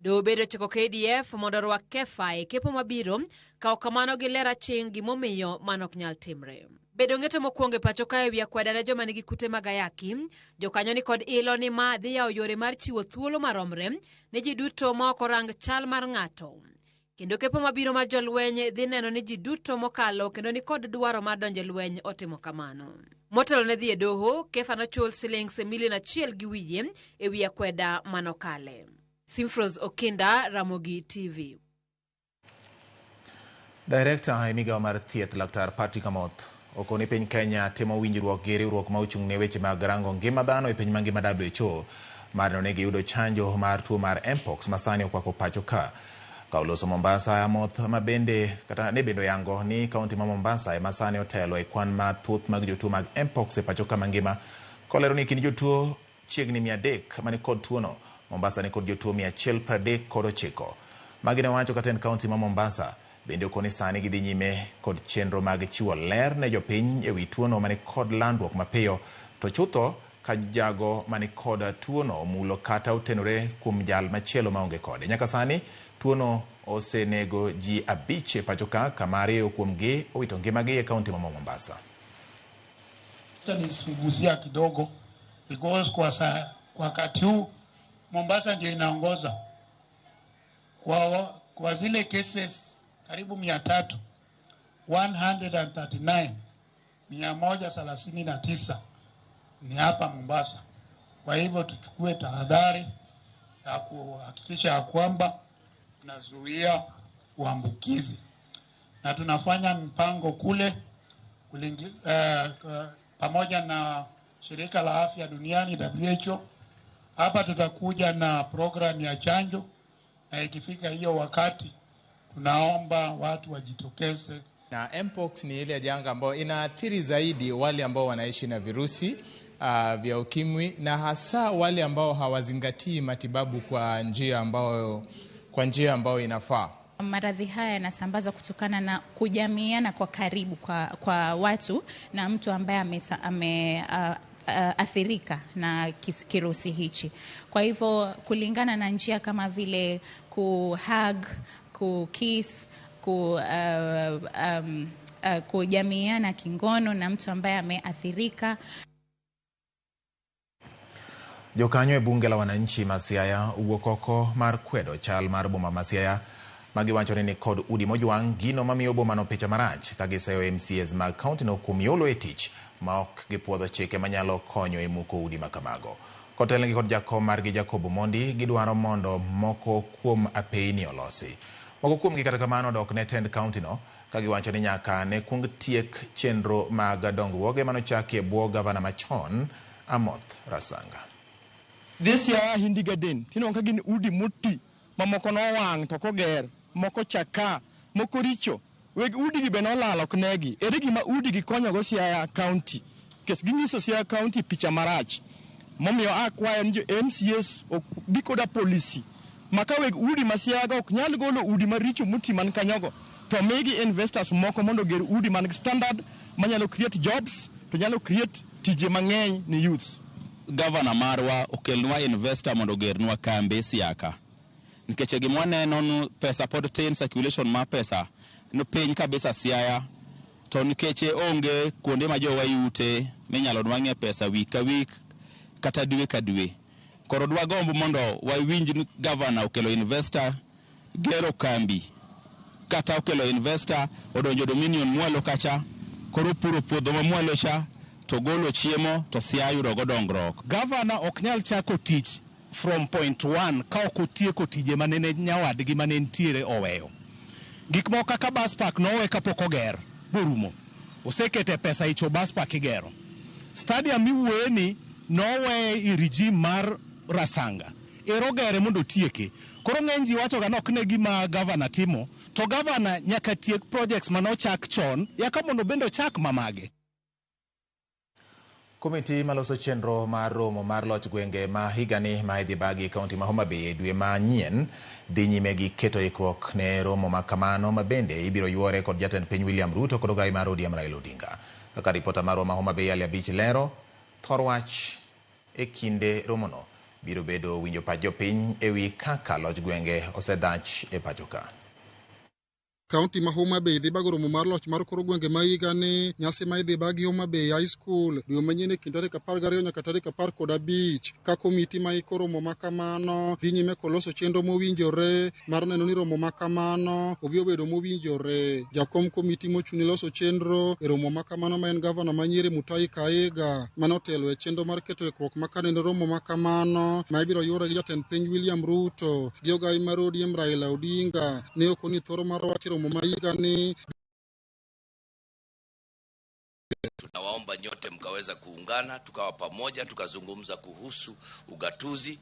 Doho bende ochiko KDF mondo orwak Kefa e kepo mabiro, ka ok kamano giler aching' gimomiyo mano ok nyal timre. Bedo ng'eto mokwongo e pacho ka ewi akweda ne joma nigi kute mag ayaki, jokanyo ni kod ilo ni ma dhi yawo yore mar chiwo thuolo maromre ne ji duto ma ok orang chal mar ng'ato. Kendo kepo mabiro mar jolweny dhi neno ni ji duto mokalo kendo ni kod dwaro mar donjo e lweny otimo kamano. Motelo ne dhi e doho, Kefa nochul silings milion 1.5 ewi akweda manokale. Simfros Okinda, Ramogi TV.
Director e migawo mar thieth Laktar Patrick Amoth okoni piny Kenya timo winjruok gi riwruok ma ochung' ne weche mag rango ngima dhano e piny mangima WHO mar neno ni giyudo chanjo mar tuo mar Mpox ma sani okwako pacho ka. Ka oloso Mombasa, Amoth ma bende kata ne bende oyango ni kaunti ma Mombasa ema sani otelo e kwan mathoth mag jotuo mag Mpox e pacho ka mangima, kolero ni kind jotuo chiegni 300 mani kod tuono, Mombasa ni kod jotuo 139. Magi ne owacho kata en kaunti ma Mombasa bende okoni sani gidhi nyime kod chenro mag chiwo ler ne jopiny ewi tuono mani kod landruok mapiyo, to chutho ka jago mani kod tuono omulo kata otenore kuom jal machielo maonge kode. Nyaka sani tuono osenego ji 5 e pacho ka, kama 2 kuomgi owito ngimagi e kaunti ma Mombasa.
Nisigusia kidogo because kwa wakati huu Mombasa ndio inaongoza kwa zile cases karibu 300, 139, 139 ni hapa Mombasa. Kwa hivyo tuchukue tahadhari ya kuhakikisha ya kwamba tunazuia uambukizi, na tunafanya mpango kule pamoja na shirika la afya duniani WHO. Hapa tutakuja na program ya chanjo, na ikifika hiyo wakati tunaomba watu wajitokeze.
Na Mpox ni ile janga ambayo inaathiri zaidi wale ambao wanaishi na virusi vya ukimwi, na hasa wale ambao hawazingatii matibabu kwa njia ambayo inafaa.
Maradhi haya yanasambazwa kutokana na kujamiana kwa karibu kwa watu na mtu ambaye ameathirika na kirusi hichi. Kwa hivyo kulingana na njia kama vile kuhug, kukiss kujamiiana kingono na mtu ambaye ameathirika.
Jokanyo e bunge la wananchi ma Siaya owuok oko mar kwedo chal mar boma ma Siaya magiwacho ni kod udi mojwang' gino mamiyo bomano picha marach ka giseyo MCAs mag kaontino kuom yolo e tich ma ok gipuodho chike manyalo konyo e muko udi makamago. Kotelnegi kod jakom margi Jacob Omondi, gidwaro mondo moko kuom apeyni olosi. Moko kuomgi kata kamano dok ne tend kaontino ka giwacho ni nyaka ne kuong tiek chenro mag dongruoge manochaki e bwo gavana machon Amoth Rasanga.
This year Hindi Garden, tineno ka gin udi moti mamoko nowang' to koger, moko chaka, moko richo. Weg udi gi be nolal ok negi. Ere gima udi gi konyogo Siaya County? Nikech ginyiso Siaya County picha marach. Momiyo akwayo ni jo MCAs bi koda policy ma ka weg udi ma Siaya go ok nyal golo udi maricho moti man kanyogo, to migi investors moko mondo oger udi man gi standard manyalo create jobs to nyalo create tije mang'eny ni youths.
Gavana marwa okelnwa investor mondo ogernwa kambi Siaka. Nikech gima waneno ni pesa pod tin, circulation mar pesa ni piny kabisa Siaya. To nikech onge kuonde ma jowa yute minyalo nwang'e pesa week ka week kata dwe ka dwe. Koro dwagomb mondo wawinj ni gavana okelo investor gero kambi kata okelo investor odonjo Dominion mwalo kacha, koro puro puodho ma mwalo cha to golo chiemo to Siaya yudo go dongruok.
Gavana ok nyal chako tich from point one ka ok otieko tije manene nyawadgi mane nitiere oweyo. Gik moko kaka bus park nowe kapok oger borumo. Osekete pesa icho bus park igero. Stadium miwuoye ni nowe i regime mar Rasanga. Ero gere mondo otieke. Koro ng'eny ji wacho ga ni ok ne gima gavana timo, to gavana nyaka tiek projects manochak chon, yaka mondo bende ochak mamage.
Komiti maloso chenro mar romo mar loch gwenge ma higani ma idhi bagi e kaunti ma Homa Bay e dwe manyien dhi nyime gi keto ikruok ne romo ma kamano ma bende ibiro yuore kod jatend piny William Ruto kod ogai mar ODM Raila Odinga. Kaka ripota marwa ma Homa Bay Ali Abich lero, thor wach e kinde romono biro bedo winjo pach jopiny ewi kaka loch gwenge osedhach e pacho ka.
Kaunti ma Homa Bay dhi bago romo mar loch mar kor gwenge ma higani. Nyasi ma idhi bagi Homa Bay High School dwe manyien e kind tarik 12 nyaka tarik 15 ka komiti ma iko romo ma kamano dhi nyime koloso chenro mowinjore mar neno ni romo ma kamano obi obedo mowinjore. Jakom komiti mochung' ne loso chenro e romo ma kamano ma en gavana ma Nyeri Mutahi Kahiga manotelo e chenro mar keto ikruok makare ne romo ma kamano ma ibiro yuore gi jatend piny William Ruto gi ogai mar ODM Raila Odinga ne okoni thoro mar wach romo ma higani.
Tunawaomba nyote mkaweza kuungana, tukawa pamoja, tukazungumza kuhusu ugatuzi.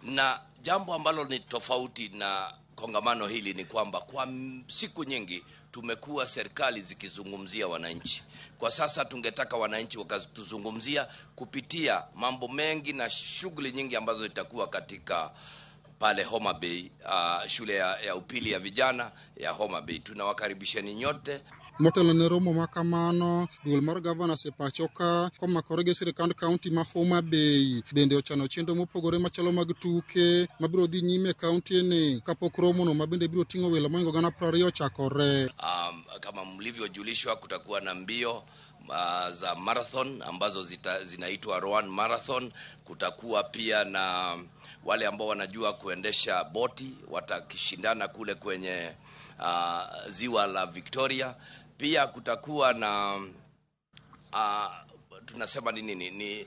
Na jambo ambalo ni tofauti na kongamano hili ni kwamba kwa siku nyingi tumekuwa serikali zikizungumzia wananchi. Kwa sasa tungetaka wananchi wakatuzungumzia kupitia mambo mengi na shughuli nyingi ambazo itakuwa katika pale Homa Bay, shule ya upili ya vijana ya Homa Bay. Tunawakaribisheni nyote.
Motelo ne romo ma kamano, duol mar governors e pacho ka komakore gi sirikand kaunti ma Homa Bay bende ochano chenro mopogore machalo mag tuke mabiro dhi nyime e kaunti ni kapok romono ma bende biro ting'o welo mohingo 20,000 ochakore.
Kama mlivyojulishwa, kutakuwa na mbio za marathon ambazo zinaitwa Roan Marathon. Kutakuwa pia na wale ambao wanajua kuendesha boti watakishindana kule kwenye ziwa la Victoria. Pia kutakuwa na tunasema ni nini, ni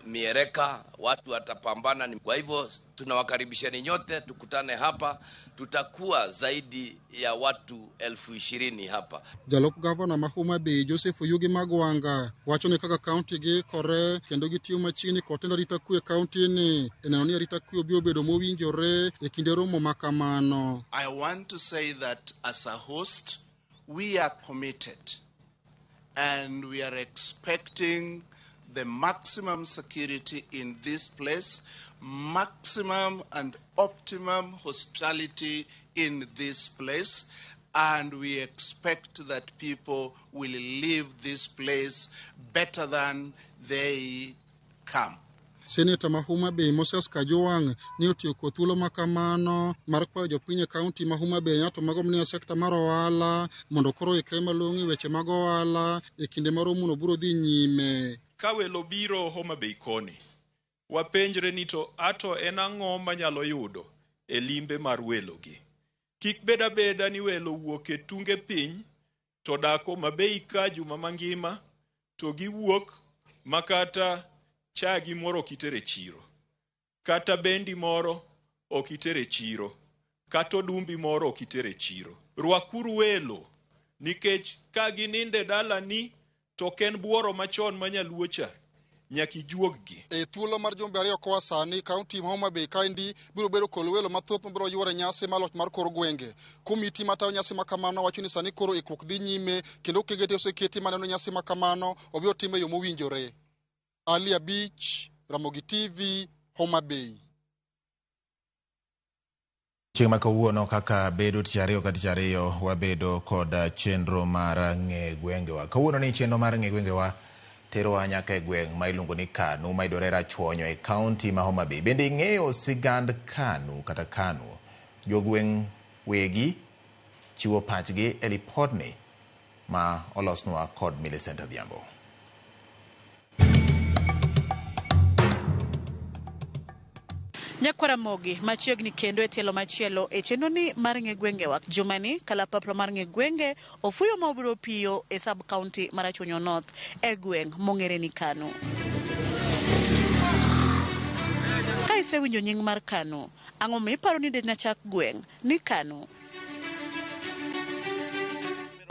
miereka, watu watapambana. Kwa hivyo tunawakaribisheni nyote, tukutane hapa. Tutakuwa zaidi ya watu 20,000 hapa.
Jalup gavana ma Homa Bay Joseph Oyugi Magwanga wacho ni kaka kaunti giikore kendo gitiyo machiegni kod tend arita kwe e kaunti ni e neno ni arita kwe obiro bedo mowinjore e kinde romo ma kamano.
I want to say that as a host, we are committed and we are expecting the maximum security in this place, maximum and optimum hospitality in this place, and we expect that people will leave this place better than they come.
Seneta ma Homa Bay Moses Kajwang' ne otiyo kod thuolo ma kamano mar kwayo jopiny e kaunti ma Homa Bay to mago manie sekta mar ohala mondo koro oikre malong'o e weche mag ohala e kinde ma romono biro dhi nyime.
Ka welo biro Homa Bay koni, wapenjre ni to ato en ang'o manyalo yudo e limbe mar welogi. Kik bed abeda ni welo wuok e tunge piny to dak Homa Bay ka juma mangima to giwuok makata chagi moro ok itere chiro, kata bendi moro ok itere chiro, kata odumbi moro ok itere chiro. Rwakuru welo nikech ka ginindo e dalani to ok en buoro machon ma nyaluo cha, nyaka ijuog-gi.
E thuolo mar jumbe ariyo koa sani, kaunti ma Homa Bay kaendi biro bedo kod welo mathoth mabiro yuoro e nyasi mar loch mar kor gwenge. Komiti matayo nyasi ma kamano wacho ni sani koro ikruok dhi nyime kendo okenge oseketi maneno nyasi ma kamano obi otim e yo mowinjore. Ali Abich, Ramogi TV, Homa Bay.
Chieng' ma kawuono kaka bedo tich ariyo ka tich ariyo wabedo kod chenro mar ng'e gwengewa. Kawuono ni chenro mar ng'e gwengewa terowa nyaka e gweng' ma iluongo ni Kanu ma yudore Rachuonyo e kaunti ma Homa Bay. Bende ing'eyo sigand Kanu kata Kanu? Jogweng' wegi chiwo pachgi e lipodni ma olosnwa kod Millicent Adhiambo.
Nyakwara Mogi machiegni kendo e tielo machielo e chenro ni mar ng'e gwengewa. Jumani kalapapla mar ng'e gwenge ofuyo ma obiro piyo e sub county mar Rachuonyo North e gweng' mong'ere ni Kanu. Ka isewinjo nying mar Kanu, ang'o miparo ni dina chak gweng' ni Kanu?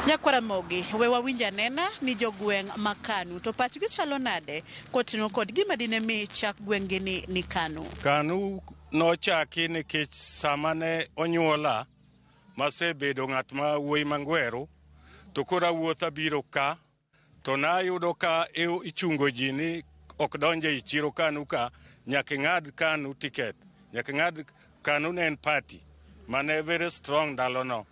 Nyakwara Mogi, we wawinj anena ni jogweng' ma Kanu to pachgi chalo nade koting'o kod gima dine mi chak gweng'gi ni Kanu.
Kanu nochaki nikech sama ne onyuola masebedo ng'at ma wuoyi mangweru to koro awuotho abiro ka to nayudo ka ichungo ji ni ok donje ei chiro Kanu ka nyaka ing'ad Kanu ticket, nyaka ing'ad Kanu ne en party mane very strong ndalono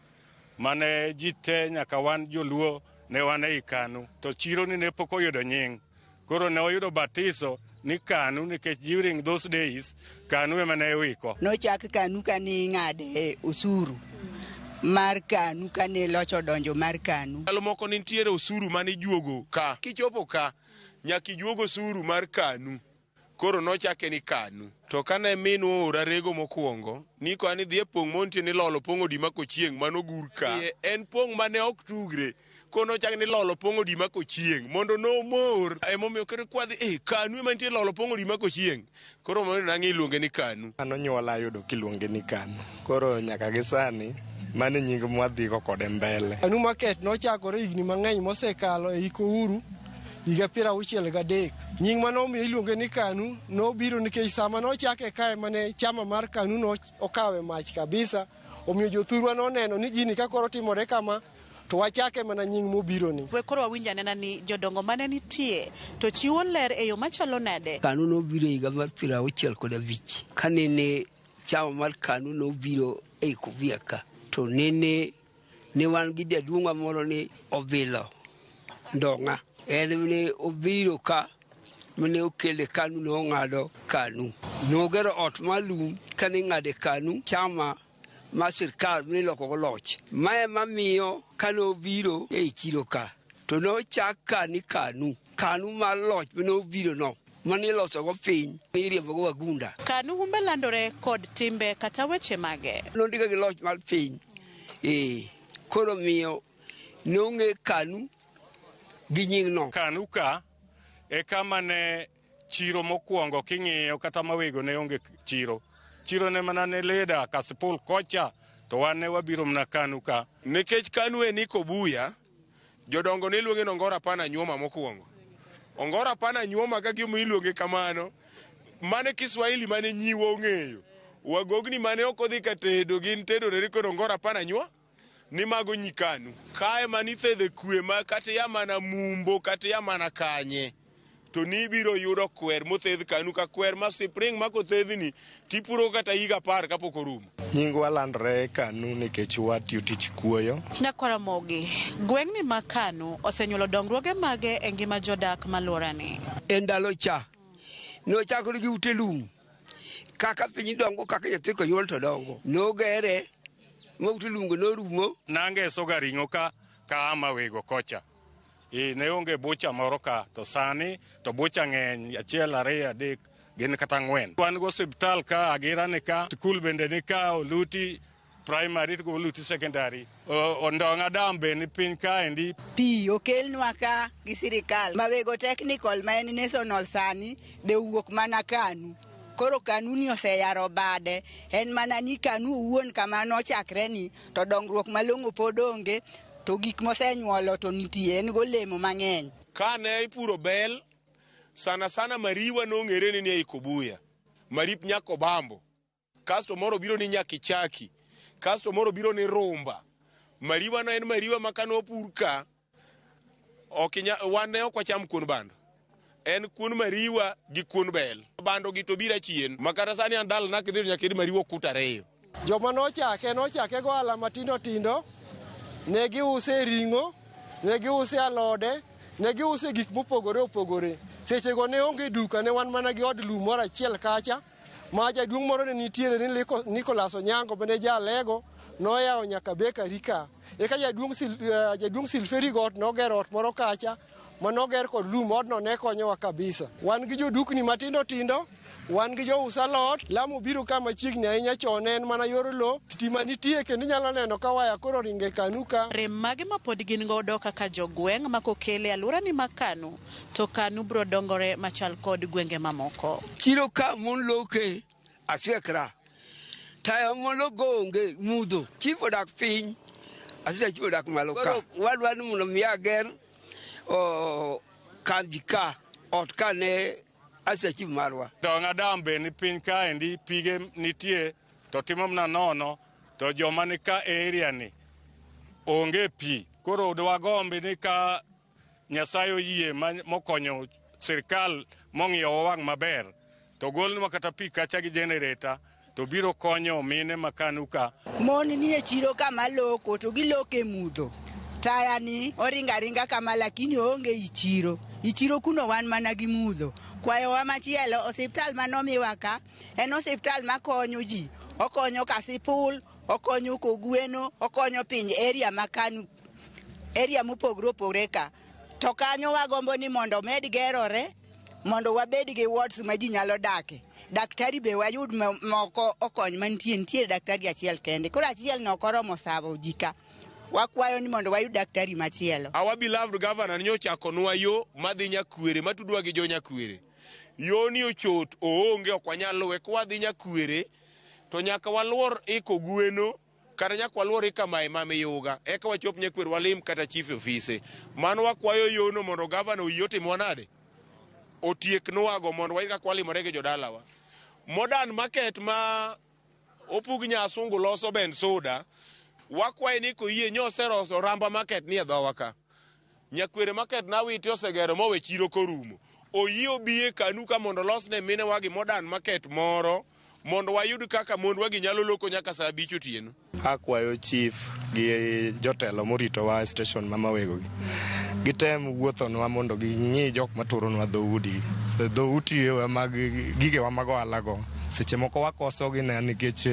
mane ji te nyaka wan joluo ne wan ei Kanu to chiro ni ne pok oyudo nying. Koro ne oyudo batiso ni Kanu nikech during those days Kanu ema ne iwiko.
Nochak Kanu kane ing'ade osuru mar Kanu kane loch odonjo mar Kanu.
Ndalo moko nitiere osuru mane ijuogo ka. Kichopo ka, nyaka ijuog osuru mar Kanu. Koro nochake ni Kanu. To kane minwa oora rego mokwongo, nikoa ni dhi e pong' montie ni lolo pong' odi mako chieng' manogur ka. En pong' mane ok tugre. Koro nochak ni lolo pong' odi mako chieng' mondo nomor. Emomiyo koro kwadhi, Kanu ema nitie lolo pong' odi mako chieng'. Koro mondo nang'e iluonge ni Kanu.
An onyuola ayudo kiluonge ni Kanu. Koro nyaka gi sani, mano e nying mwadhigo kode mbele.
Kanu Market nochakore higni mang'eny mosekalo e hik Uhuru higa 63. Nying mane omiyo iluonge ni Kanu nobiro nikech sama nochake kae mane chama mar Kanu no okawe mach kabisa. Omiyo jothurwa noneno ni gini ka koro timore kama to wachake mana nying mobiro ni.
We koro wawinj anena ni jodongo mane nitie to chiwo ler e yo machalo nade.
Kanu nobiro higa mar 65 kanene chama mar Kanu nobiro e Kuvia ka to nene ne wan gi jaduong'wa moro ni Obilo Ndong'a. En ne obiro ka mane okele Kanu nong'ado Kanu. Nogero ot mar lum kane ing'ade Kanu chama ma sirkal miloko go loch. Mae mamiyo kane obiro e chiro ka to nochak ka ni Kanu. Kanu mar loch mane obiro no mane iloso go piny iriembo go wagunda.
Kanu humbe landore kod timbe kata weche mage.
Nondike gi loch mar piny. Koro miyo nong'e Kanu gi nying no.
Kanu ka e kama ne chiro mokwongo king'iyo kata mawego ne onge chiro. Chiro ne mana ne leda Kasipul kocha to wan ne wabiro mana Kanu ka.
Nikech Kanu en Ikobuya, jodongo ne iluonge ni Ongoro Apana Nyuoma mokwongo. Ongoro Apana Nyuoma ka gima iluonge kamano, mane Kiswahili mane nyiwa ong'eyo. Wagogni mane ok odhi ka tedo gin tedo ne kod Ongoro Apana Nyuoma. Ni mago nyi Kanu. Kae mane ithedhe kwe ma kata ya mana Mumbo kata ya mana Kanye. To nibiro yudo kwer mothedh Kanu ka kwer ma spring ma kothedhni tipuro kata higa 10 kapok orumo.
Nyingwa landre Kanu nikech watiyo tich kuoyo.
Nyakwara Mogi, gweng'ni ma Kanu osenyuolo dongruoge mage e ngima jodak maluorani?
E ndalo cha, Nochakore gi ute lum. Kaka piny dongo, kaka nyathi konyuol to dongo. Nogere, ma ute lum go norumo.
Nangesoga ring'o ka ka ama wego kocha. E, ne onge bucha moro ka, to sani to bucha ng'eny, 1, 2, 3, gin kata 4. Wan go osiptal ka, Agira ni ka, skul bende ni ka, Oluti primary to Oluti secondary. Ondong'a dam be ni piny kaendi.
Pi okelnwa ka gi sirikal. Mawego technical ma en national sani be owuok mana Kanu. Koro Kanu ni oseyaro bade, en mana ni Kanu owuon kama nochakre ni to dongruok malong'o pod onge, to gik mosenyuolo to nitie, en golemo mang'eny.
Ka ne ipuro bel, sana sana mariwa nong'ere ni nie Ikobuya, marip nyaka Obambo, kasto moro biro ni Nyakichaki, kasto moro biro ni Rumba. Mariwa no en mariwa ma kane opur ka, wan ne ok wacham kuon bando. En kuon mariwa gi kuon bel. Bando gi to biro achien. Ma kata sani an dalana kidhi to nyaka iyud mariwa okut 2.
Joma nochake, nochake go ohala matindo tindo, ne giuse ring'o, ne giuse alode, ne giuse gik mopogore opogore. Sechego ne onge duka, ne wan mana gi od lum moro achiel kacha, ma jaduong' moro ne nitiere ni Nicholas Onyango mane jalego, noyawo nyaka bakery ka. Eka jaduong' Silferi Got nogero ot moro kacha, manoger kod lum, odno ne konyowa kabisa. Wan gi jodukni matindo tindo, wan gi jous alot, lamo biro ka machiegni ahinya, chon en mana yor lo, stima nitie kendo inyalo neno ka waya koro ringe Kanu ka.
Rem mage ma pod gin godo kaka jogweng' ma kokele alwora ni ma Kanu, to Kanu biro dongore machal kod gwenge mamoko.
Chiro ka mon loke aswekra, taya mon logo onge mudho, chief odak piny, asisa chief odak malo ka. Koro wadwa ni mondo mi ager kambi ka, ot ka ne asisa chief marwa.
Ndong'a dam be ni piny kaendi, pige nitie to timo mana nono, to joma ni ka area ni onge pi. Koro dwagombi ni ka Nyasaye oyie mokonyo sirkal mong'iyowa wang' maber, to golnwa kata pi kacha gi generator, to biro konyo mine ma Kanu ka.
Mon nie chiro kama loko to giloko e mudho. Taya ni oringa ringa kama lakini oonge i chiro. I chiro kuno wan mana gi mudho. Kwayowa machielo, osiptal manomiwa ka, en osiptal makonyo ji. Okonyo Kasipul, okonyo Kogweno, okonyo piny area ma Kanu, area mopogore opogore ka. To kanyo wagombo ni mondo omed gerore, mondo wabed gi wards ma ji nyalo dake. Daktari be wayud moko okony mantie, nitie daktari achiel kende. Koro achiel no ok oromo savo ji ka. Wakwayo ni mondo wayud daktari machielo.
Our beloved governor nyochakonwa yo madhi Nyakwere, matudwa gi jo Nyakwere. Yo ni ochot, oonge, ok wanyal luwe. Kwadhi Nyakwere, to nyaka waluor iko gweno, kata nyaka waluor ika mae ma Miyuga, eka wachop Nyakwere walim kata chief ofise. Mano wakwayo yono mondo governor oyie otimwa nade? Otieknwago mondo wayud kaka walimore gi jodalawa. Modern market ma opug Nyasungu loso Ben Soda, wakwaye ni koyie nyoseroso Ramba market ni e dhowa ka. Nyakwere market na Awiti osegero mowe chiro korumo. Oyie obi e Kanu ka mondo olosne minewa gi modern market moro mondo wayud kaka mondwa gi nyalo loko nyaka saa 5 otieno.
Akwayo chief gi jotelo moritowa e station ma Mawego gi. Gitem wuothonwa mondo ging'i jok maturonwa dhoudi. Dhoudi mag gigewa mag ohala go. Seche moko wakosogi ne nikech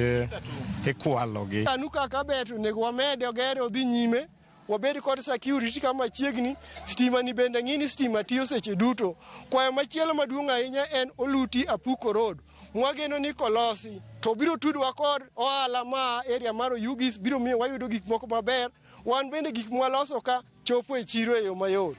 ikwalogi.
Kanu kaka ber to onego wamede ogere odhi nyime, wabed kod security kama chiegni, stima ni bende ng'i ni stima tiyo seche duto. Kwayo machielo maduong' ahinya en Oluti Apuko Road. Mwageno ni kolosi to biro tudwa kod ohala ma area mar Oyugis, biro miyo wayudo gik moko maber. Wan bende gik mwaloso ka chopo e chiro e yo mayot.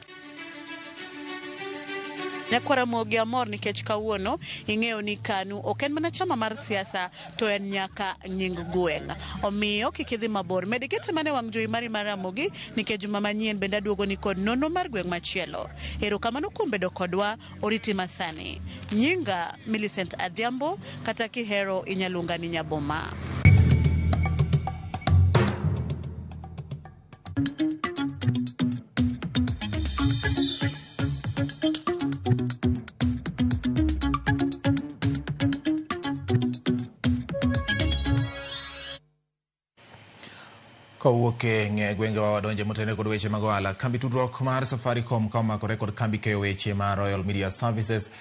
Nyakwara Ramogi amor nikech kawuono ing'eyo ni Kanu ok en mana chama mar siasa to en nyaka nying gweng'. Omiyo kik idhi mabor, med ikete mana e wang' jowi mari mar Ramogi nikech juma manyien bende aduogo ni kod nonro mar gweng' machielo. Erokamano kuom bedo kodwa, oriti masani. Nyinga Millicent Adhiambo, kata kihero inyaluonga ni Nyaboma.
Kowuok e gwengewa wadonje motene kod weche mag ohala. Kambi tudruok mar Safaricom ka omakore kod kambi keyo weche mar Royal Media Services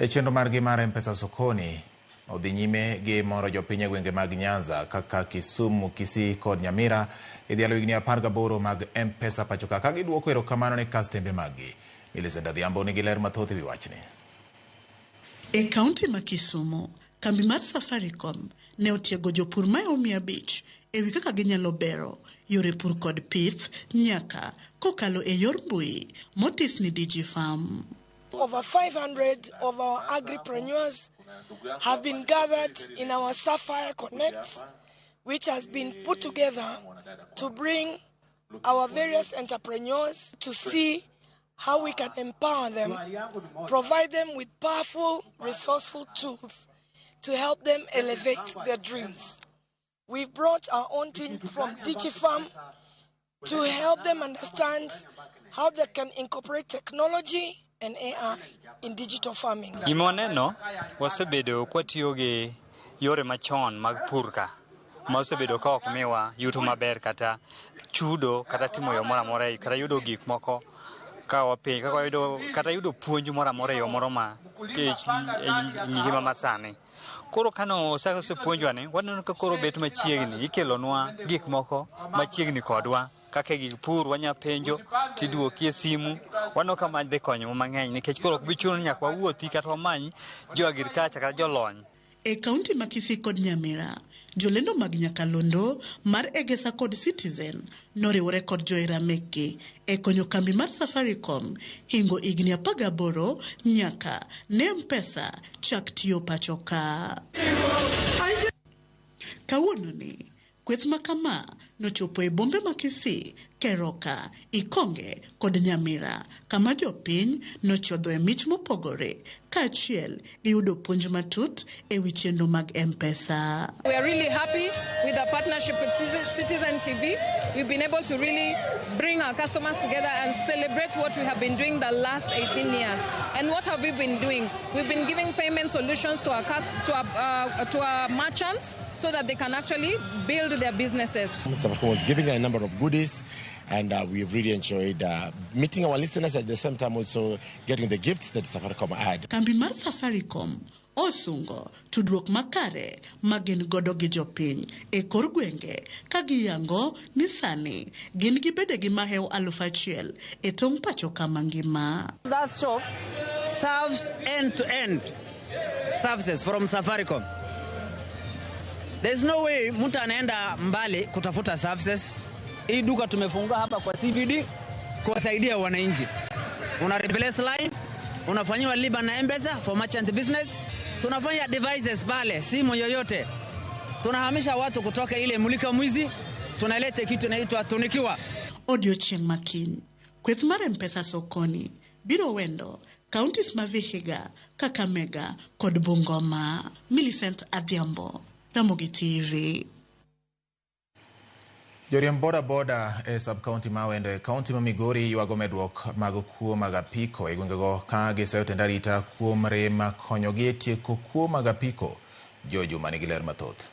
E chenro margi mar M-Pesa Sokoni odhi nyime gi moro jopiny e gwenge mag Nyanza kaka Kisumu, Kisii kod Nyamira idhialo higni 18 mag M-Pesa pacho ka ka giduoko erokamano ne kastembe maggi. Millicent Adhiambo nigi ler mathoth e wi wachni.
E kaunti ma Kisumu, kambi mar Safaricom ne otiego jopur mahewo 500 e wi kaka ginyalo bero yore pur kod pith nyaka kokalo e yor mbui motis ni DigiFarm.
Over 500 of our agripreneurs have been gathered in our Sapphire Connect, which has been put together to bring our various entrepreneurs to see how we can empower them, provide them with powerful, resourceful tools to help them elevate their dreams. We've brought our own team from DigiFarm to help them understand how they can incorporate technology and AI in digital farming.
Gima waneno, wasebedo kwatiyo gi yore machon mag pur ka ma osebedo ka ok miwa yuto maber kata chudo kata timo yo moro amora kata yudo gik moko ka wapiny kaka wayudo kata yudo puonj moro amora e yo moro ma e ngima masani. Koro kano osepuonjwa ni waneno ka koro bet machiegni ikelonwa gik moko machiegni kodwa kaka gik pur wanya penjo tiduoki e simu waneno ka ma dhi konyowa mang'eny nikech koro ok bi chuno ni nyaka wawuothi kata wamany jo agriculture kata jolony.
E kaunti ma Kisii kod Nyamira, jolendo mag nyakalondo mar Egesa kod Citizen noriwore kod johera mekgi e konyo kambi mar Safaricom hingo higni 18 nyaka ne M-Pesa chak tiyo pacho ka. Kawuononi, kweth ma kama nochopo e bombe ma Kisii, Keroka, Ikonge kod Nyamira kama jopiny nochodhoe mich mopogore kaachiel gi yudo puonj matut e wi chenro mag M-Pesa.
We are really happy with the partnership with Citizen TV. We've been able to really bring our customers together and celebrate what we have been doing the last 18 years. And what have we been doing? We've been giving payment solutions to our merchants so that they can actually build their businesses.
Safaricom was giving a number of goodies, and we've really enjoyed meeting our listeners at the same time also getting the gifts that Safaricom had.
Kambi mar Safaricom osungo tudruok makare ma gin godo gi jopiny e kor gwenge ka giyango ni sani gin gi bedegi mahewo 1000 e tong' pacho ka mangima.
That shop serves end-to-end services from Safaricom. There's no way mtu anaenda mbali kutafuta services. Hii duka tumefungua hapa kwa CBD kuwasaidia wananchi. Una replace line, unafanyiwa lipa na M-Pesa for merchant business. Tunafanya devices pale, simu yoyote. Tunahamisha watu kutoka ile mulika mwizi, tunaleta kitu inaitwa tunikiwa.
Odiochieng' makiny, kweth mar M-Pesa Sokoni biro wendo counties ma Vihiga, Kakamega kod Bungoma. Millicent Adhiambo, Ramogi TV.
Joriemb boda boda e sub-county ma Awendo e kaunti ma Migori ywago medruok mag kuo mag apiko e gwengego ka giseyo tend arita kuom rem konyogi e tieko kuo mag apiko. Joe Juma nigi ler mathoth.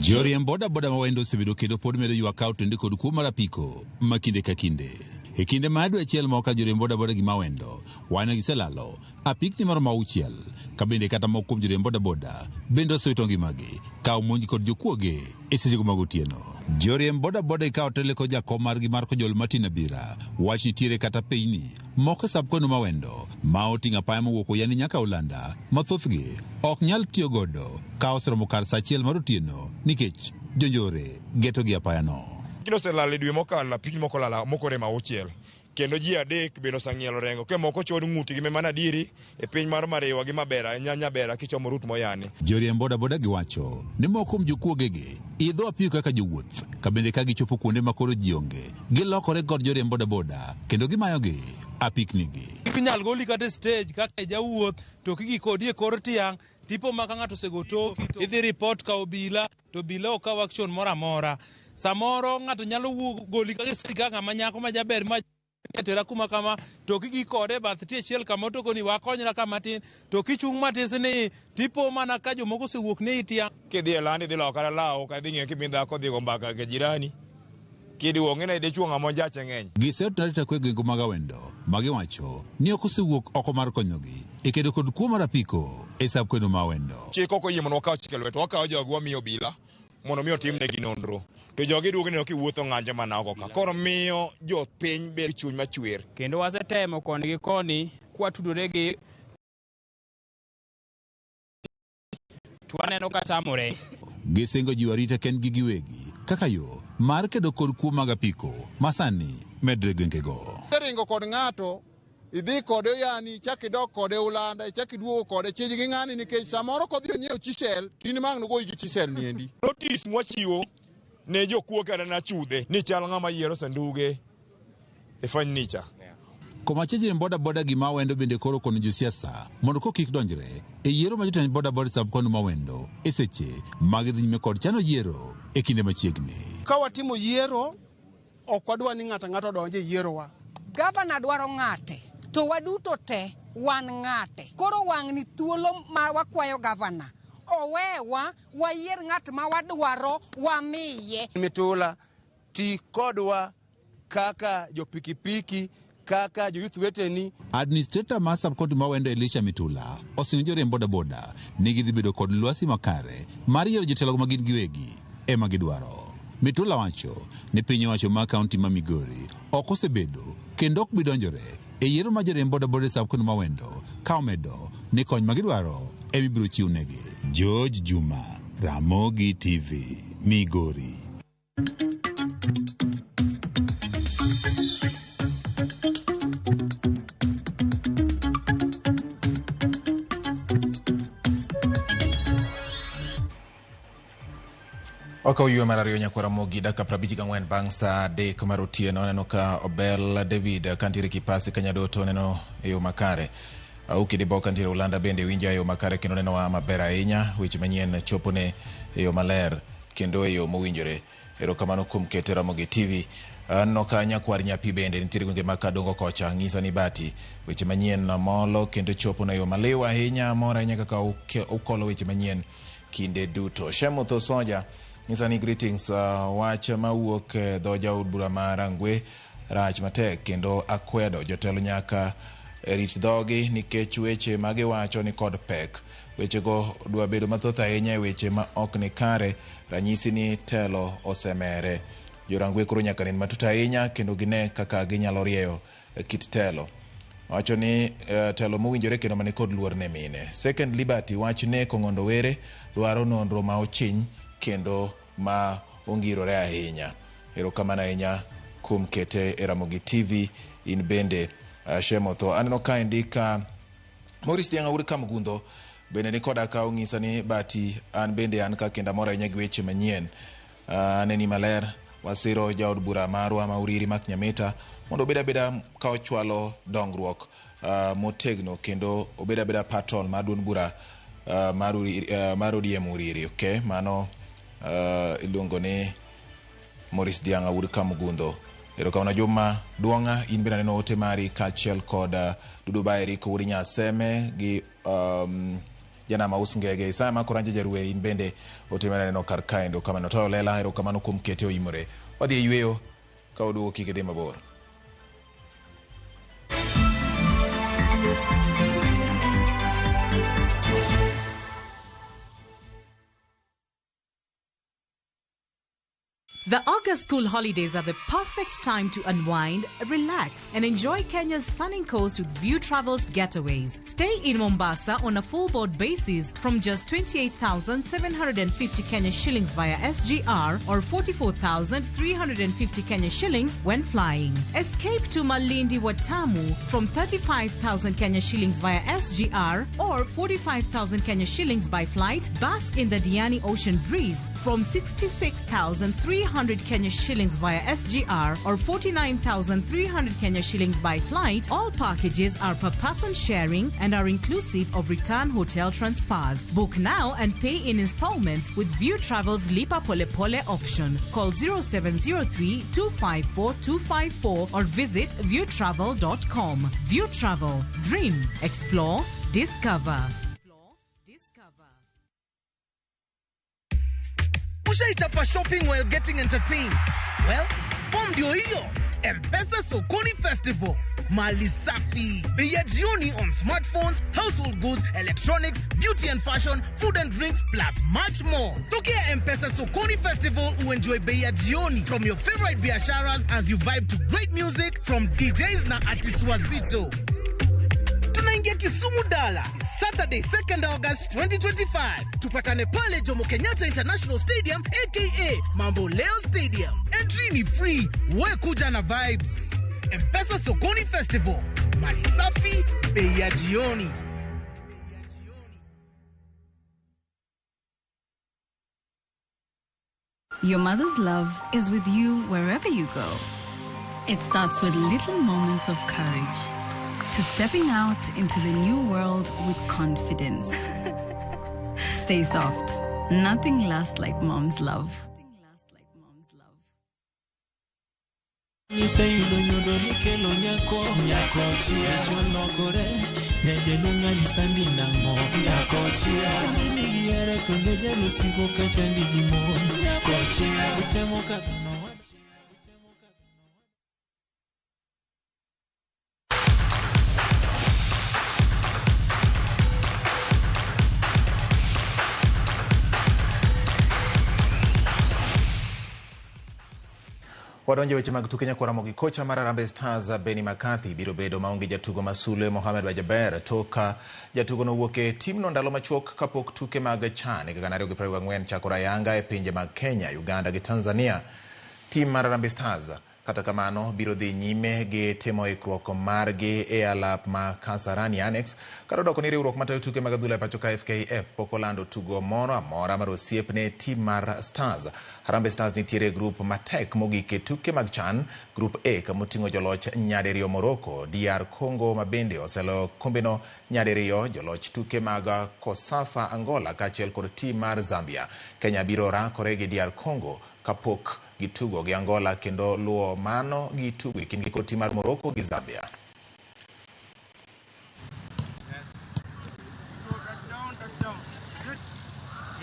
Joriemb boda boda ma Wendo osebedo kendo pod medo ywak ka otende kod kuo mar apiko ma kinde ka kinde. E kinde mar dwe achiel ma okalo joriemb boda boda gi Mawendo wane giselalo apikni maromo 6 ka bende kata moko kuom joriemb boda boda bende osewito ngimagi ka omonj kod jokuoge e sechego mag otieno. Joriemb boda boda ikawo tele kod jakom margi mar Kojol Martin Abira wach nitiere kata pinyni moko e sub-county ma Wendo ma oting'o apaya mowuok Oyani nyaka Olanda ma thothgi ok nyal tiyo godo ka oseromo kar sa 1 mar otieno nikech jonjore geto gi apayano.
Gino oselal e dwe mokalo apikni moko olal moko oremo 6 kendo ji 3 bende oseng'ielo rengo ke moko chod ng'utgi mana diri e piny mar Mariwa gi Mabera Nyabera kichomo rut Moyani.
Joriemb boda boda giwacho ni moko kuom jokuogegi idho apiko kaka jowuoth ka bende ka gichopo kuonde ma koro ji onge gilokore kod joriemb boda boda kendo gimayogi apiknigi.
Inyal goli kata e stage kaka jawuoth to kigi kodi e kor tiang' tipo ma ka ng'ato osego toki to idhi report ka obila to obila ok kaw action moro amora. Samoro ng'ato nyalo goli kaka e stage kaka ng'ama nyako ma jaber ma tera kuma kama to kigi kode e bath tie achiel kama to koni wakonyra kama tin to kichung' matis ni tipo mana ka jomoko osewuok ne i tiang'.
Kidhi e land idhi loko kata law ka idhi ng'iyo kimi dhako dhi go mbaka gi jirani.
Kiduo ng'e dichuo ng'ama njache ng'eny.
Giseto arita kwe gwenge mag Awendo ma giwacho ni ok osewuok oko mar konyogi e kedo kod kuo mar apiko e sab kweno ma Awendo.
Chik ok oyie mondo wakaw chik e lwetwa, wakawo jogi wamiyo obila mondo mi otimnegi nonro. To jogi duogo neno kiwuotho ng'anjo mana oko ka. Koro miyo jopiny bedo gi chuny machwer.
Kendo wasetemo koni gi koni kwatudore gi to waneno ka tamore.
Gisingo jiwo arita kendgi giwegi kaka yo mar kedo kod kuo mag apiko ma sani medre e gwengego.
Iringo kod ng'ato idhi kode yani ichak idok kode Ulanda ichak iduogo kode chij gi ng'ani nikech samoro kodhi onyiewo chisel to in ma ang' nogoyi gi chisel niendi.
Notice mwachiwo ne jokuo kata ne achudhe ni chal ng'ama yiero sanduge e furniture.
Komachielo joriemb boda boda gi ma Awendo bende koro okono josiasa mondo ko kik donjre e yiero ma jotend boda boda sub county ma Awendo e seche ma gidhi nyime kod chano yiero e kinde machiegni.
Ka watimo yiero, ok wadwa ni ng'ato ang'ata odonj e yierowa.
Gavana dwaro ng'ate to waduto te wan ng'ate. Koro wang'ni thuolo ma wakwayo gavana owewa wayier ng'at ma wadwaro wamiye.
Mitula, ti kodwa kaka jo pikipiki, kaka jo youth weteni.
Administrator ma sub county ma Awendo Elisha Mitula osingo joriemb boda boda ni gidhi bedo kod lwasi makare mar yiero jotelo ma gin giwegi ema gidwaro. Mitula wacho ni piny owacho ma kaunti ma Migori ok osebedo kendo ok bi donjore e yiero ma joriemb boda boda e sub county ma Awendo ka omedo ni kony ma gidwaro ema ibiro chiwnegi. George Juma, Ramogi TV, Migori.
Wakawo yweyo mar ariyo nyakwar Ramogi dakika 54 bang' saa 3 mar otieno. Aneno ka Obel David kantiere Kipasi Kanyadoto neno e yo makare. Auki Dibo kantiere Ulanda bende winjo e yo makare kendo nenowa maber ahinya. Weche manyien chopone e yo maler kendo e yo mowinjore. Erokamano kuom kete Ramogi TV. Aneno ka nyakwar Nyapi bende nitiere gwenge mag Kadongo kocha ng'isa ni bati weche manyien molo kendo chopone e yo maliw ahinya. Mor ahinya kaka ukolo weche manyien kinde duto. Shemotho Soja ng'isa ni greetings, wach mawuok e dho jaod bura ma Rangwe rach matek kendo akwedo jotelo nyaka rit dhogi nikech weche magiwacho ni kod pek. Wechego dwa bedo mathoth ahinya e weche ma ok ni kare, ranyisi ni telo osemere. Jorangwe koro nyaka nen matut ahinya kendo gine kaka ginyalo rieyo kit telo. Wacho ni telo mowinjore kendo mani kod luor ne mine. Second Liberty wach ne Kong'ondo Were dwaro nonro ma ochiny kendo ma ongirore ahinya. Erokamano ahinya kuom kete e Ramogi TV in bende Shemotho. Aneno kaendi ka Maurice Diang'a wuod Kamgundho bende ni koda ka ong'isa ni bati an bende an ka kendo amor ahinya gi weche manyien. Aneni maler wasiro jaod bura marwa ma Uriri Mark Nyamita mondo obed abeda ka ochwalo dongruok motegno kendo obed abeda patron mar duond bura mar ODM Uriri. Okay, mano iluongo ni Maurice Diang'a wuod Kamgundho. Erokamano Juma Duong'a, in bende aneno ote mari kaachiel kod Dudu Baeri wuod Nyaseme gi Janama Us Ngege. Isaya Makoranja Jaruwe, in bende ote mari aneno kar kaendo. Kamano Toyo Lela, erokamano kuom kete oimore. Wadhi e yweyo ka waduogo kik idhi mabor.
The August school holidays are the perfect time to unwind, relax, and enjoy Kenya's stunning coast with View Travels getaways. Stay in Mombasa on a full board basis from just 28,750 Kenya shillings via SGR or 44,350 Kenya shillings when flying. Escape to Malindi Watamu from 35,000 Kenya shillings via SGR or 45,000 Kenya shillings by flight. Bask in the Diani Ocean breeze from 66,300 Kenya shillings via SGR or 49,300 Kenya shillings by flight. All packages are per person sharing and are inclusive of return hotel transfers. Book now and pay in installments with View Travel's Lipa Pole Pole option. Call 0703 254 254 or visit viewtravel.com. View Travel. Dream, explore, discover.
Ushaichapa shopping while getting entertained? Well,
Form ndio hiyo. M-Pesa Sokoni Festival. Mali safi. Bei ya jioni on smartphones, household goods, electronics, beauty and fashion, food and drinks, plus much more. Tokea M-Pesa Sokoni Festival uenjoy bei ya jioni from your favorite biasharas as you vibe to great music from DJs na artists wazito. Tunaingia Kisumu Dala Saturday 2nd August 2025. Tupatane pale Jomo Kenyatta International Stadium aka Mambo Leo Stadium. Entry ni free. We kuja na vibes. M-Pesa Sokoni Festival. Mali safi, bei ya jioni.
Your mother's love is with you wherever you go. It starts with little moments of courage to stepping out into the new world with confidence. Stay soft. Nothing lasts like mom's love.
Iseyudo nyodo nikelo nyako nyako chia cholokore nyajaluong' anyisa ni nang'o nyako chia nigi hera kendo jalosiko kachandi gi mon nyako chia utemo kadho
Wadonjo weche mag tuke nyakwar Ramogi. Kocha mar Harambee Stars Benni McCarthy biro bedo maonge jatugo ma Mohamed Bajaber tok jatugo nowuok e timno ndalo machuok kapok tuke mag CHAN 2024 chakore ayanga e pinje mag Kenya, Uganda gi Tanzania. Tim mar Harambee Stars kata kamano biro dhi nyime gi timo ikruok margi e alap ma Kasarani Annex kata odoko ni riwruok matayo tuke mag adhula e pacho ka FKF pok olando tugo moro amora mar osiep ne tim mar Stars. Harambee Stars nitiere e grup matek mogik e tuke mag CHAN, Group A, kamoting'o joloch nyadiriyo Morocco, DR Congo ma bende oseloyo kombeno nyadiriyo, joloch tuke mag COSAFA Angola kaachiel kod tim mar Zambia. Kenya biro rakore gi DR Congo kapok gitugo gi Angola kendo luwo mano gitugo e kindgi kod tim mar Morocco gi Zambia.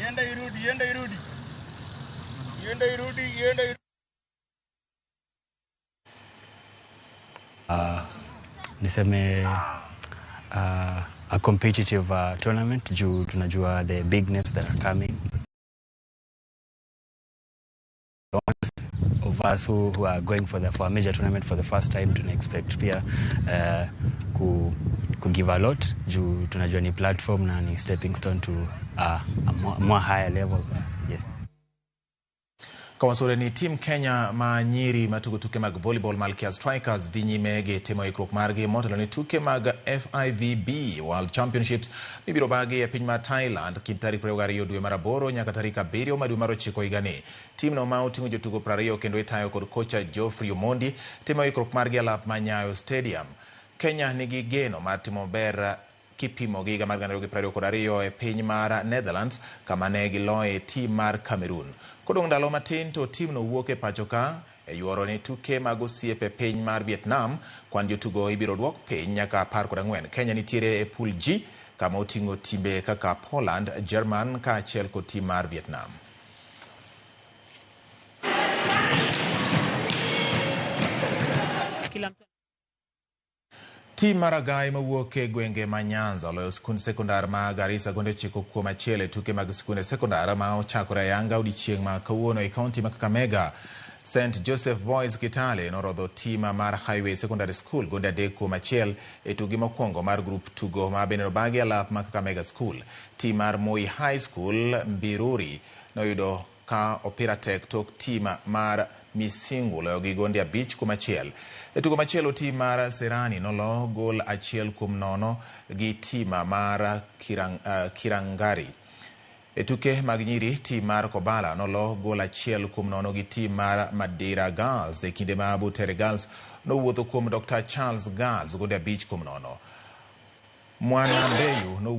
Yenda irudi, yenda irudi. Yenda irudi, yenda irudi.
Niseme a competitive tournament juu tunajua the big names that are coming. The ones of us who are going for a major tournament for the first time, tuna expect pia ku give a lot juu tunajua ni platform na ni stepping stone to a more higher level. Yeah.
Kawasore ni team Kenya ma nyiri matugo tuke mag volleyball Malkia Strikers dhi nyime gi timo ikruok margi motelo ne tuke mag FIVB World Championships mibiro bagi e piny mar Thailand kind tarik 22 dwe mar 8 nyaka tarik 7 mar dwe mar 9 higani. Timno ma oting'o jotugo 20 kendo itayo kod kocha Geoffrey Omondi timo ikruok margi e alap ma Nyayo Stadium. Kenya nigi geno mar timo maber kipimo gi higa mar 2022 e piny mar Netherlands kama ne giloye tim mar Cameroon. Kodong' ndalo matin to timno wuok e pacho ka e yuoro ne tuke mag osiep e piny mar Vietnam. Kwan jotugo ibiro duok piny nyaka 14. Kenya nitiere e pool G kama oting'o timbe kaka Poland, German kaachiel kod tim mar Vietnam. Tim mar Agai mawuok e gwenge ma Nyanza oloyo skund sekondar ma Garissa gonde 9-1 e tuke mag skunde sekondar ma ochakore ayanga odiechieng' ma kawuono e kaunti ma Kakamega. St Joseph Boys Kitale norodho tim mar Highway Secondary School gonde 3-1 e tugi mokwongo mar grup tugo ma bende obagi alap ma Kakamega School. Tim mar Moi High School Mbiruri noyudo ka opira tek tok tim mar Misingu loyo gi gonde 5-1. E tugo machielo tim mar Serani nolo gol 1-0 gi tim mar Kirangari. E tuke mag nyiri tim mar Kobala nolo gol 1-0 gi tim mar Madera Girls e kinde ma Butere Girls nowuotho kuom Dr. Charles Girls gonde 5-0. Mwana Mbeyu nowuotho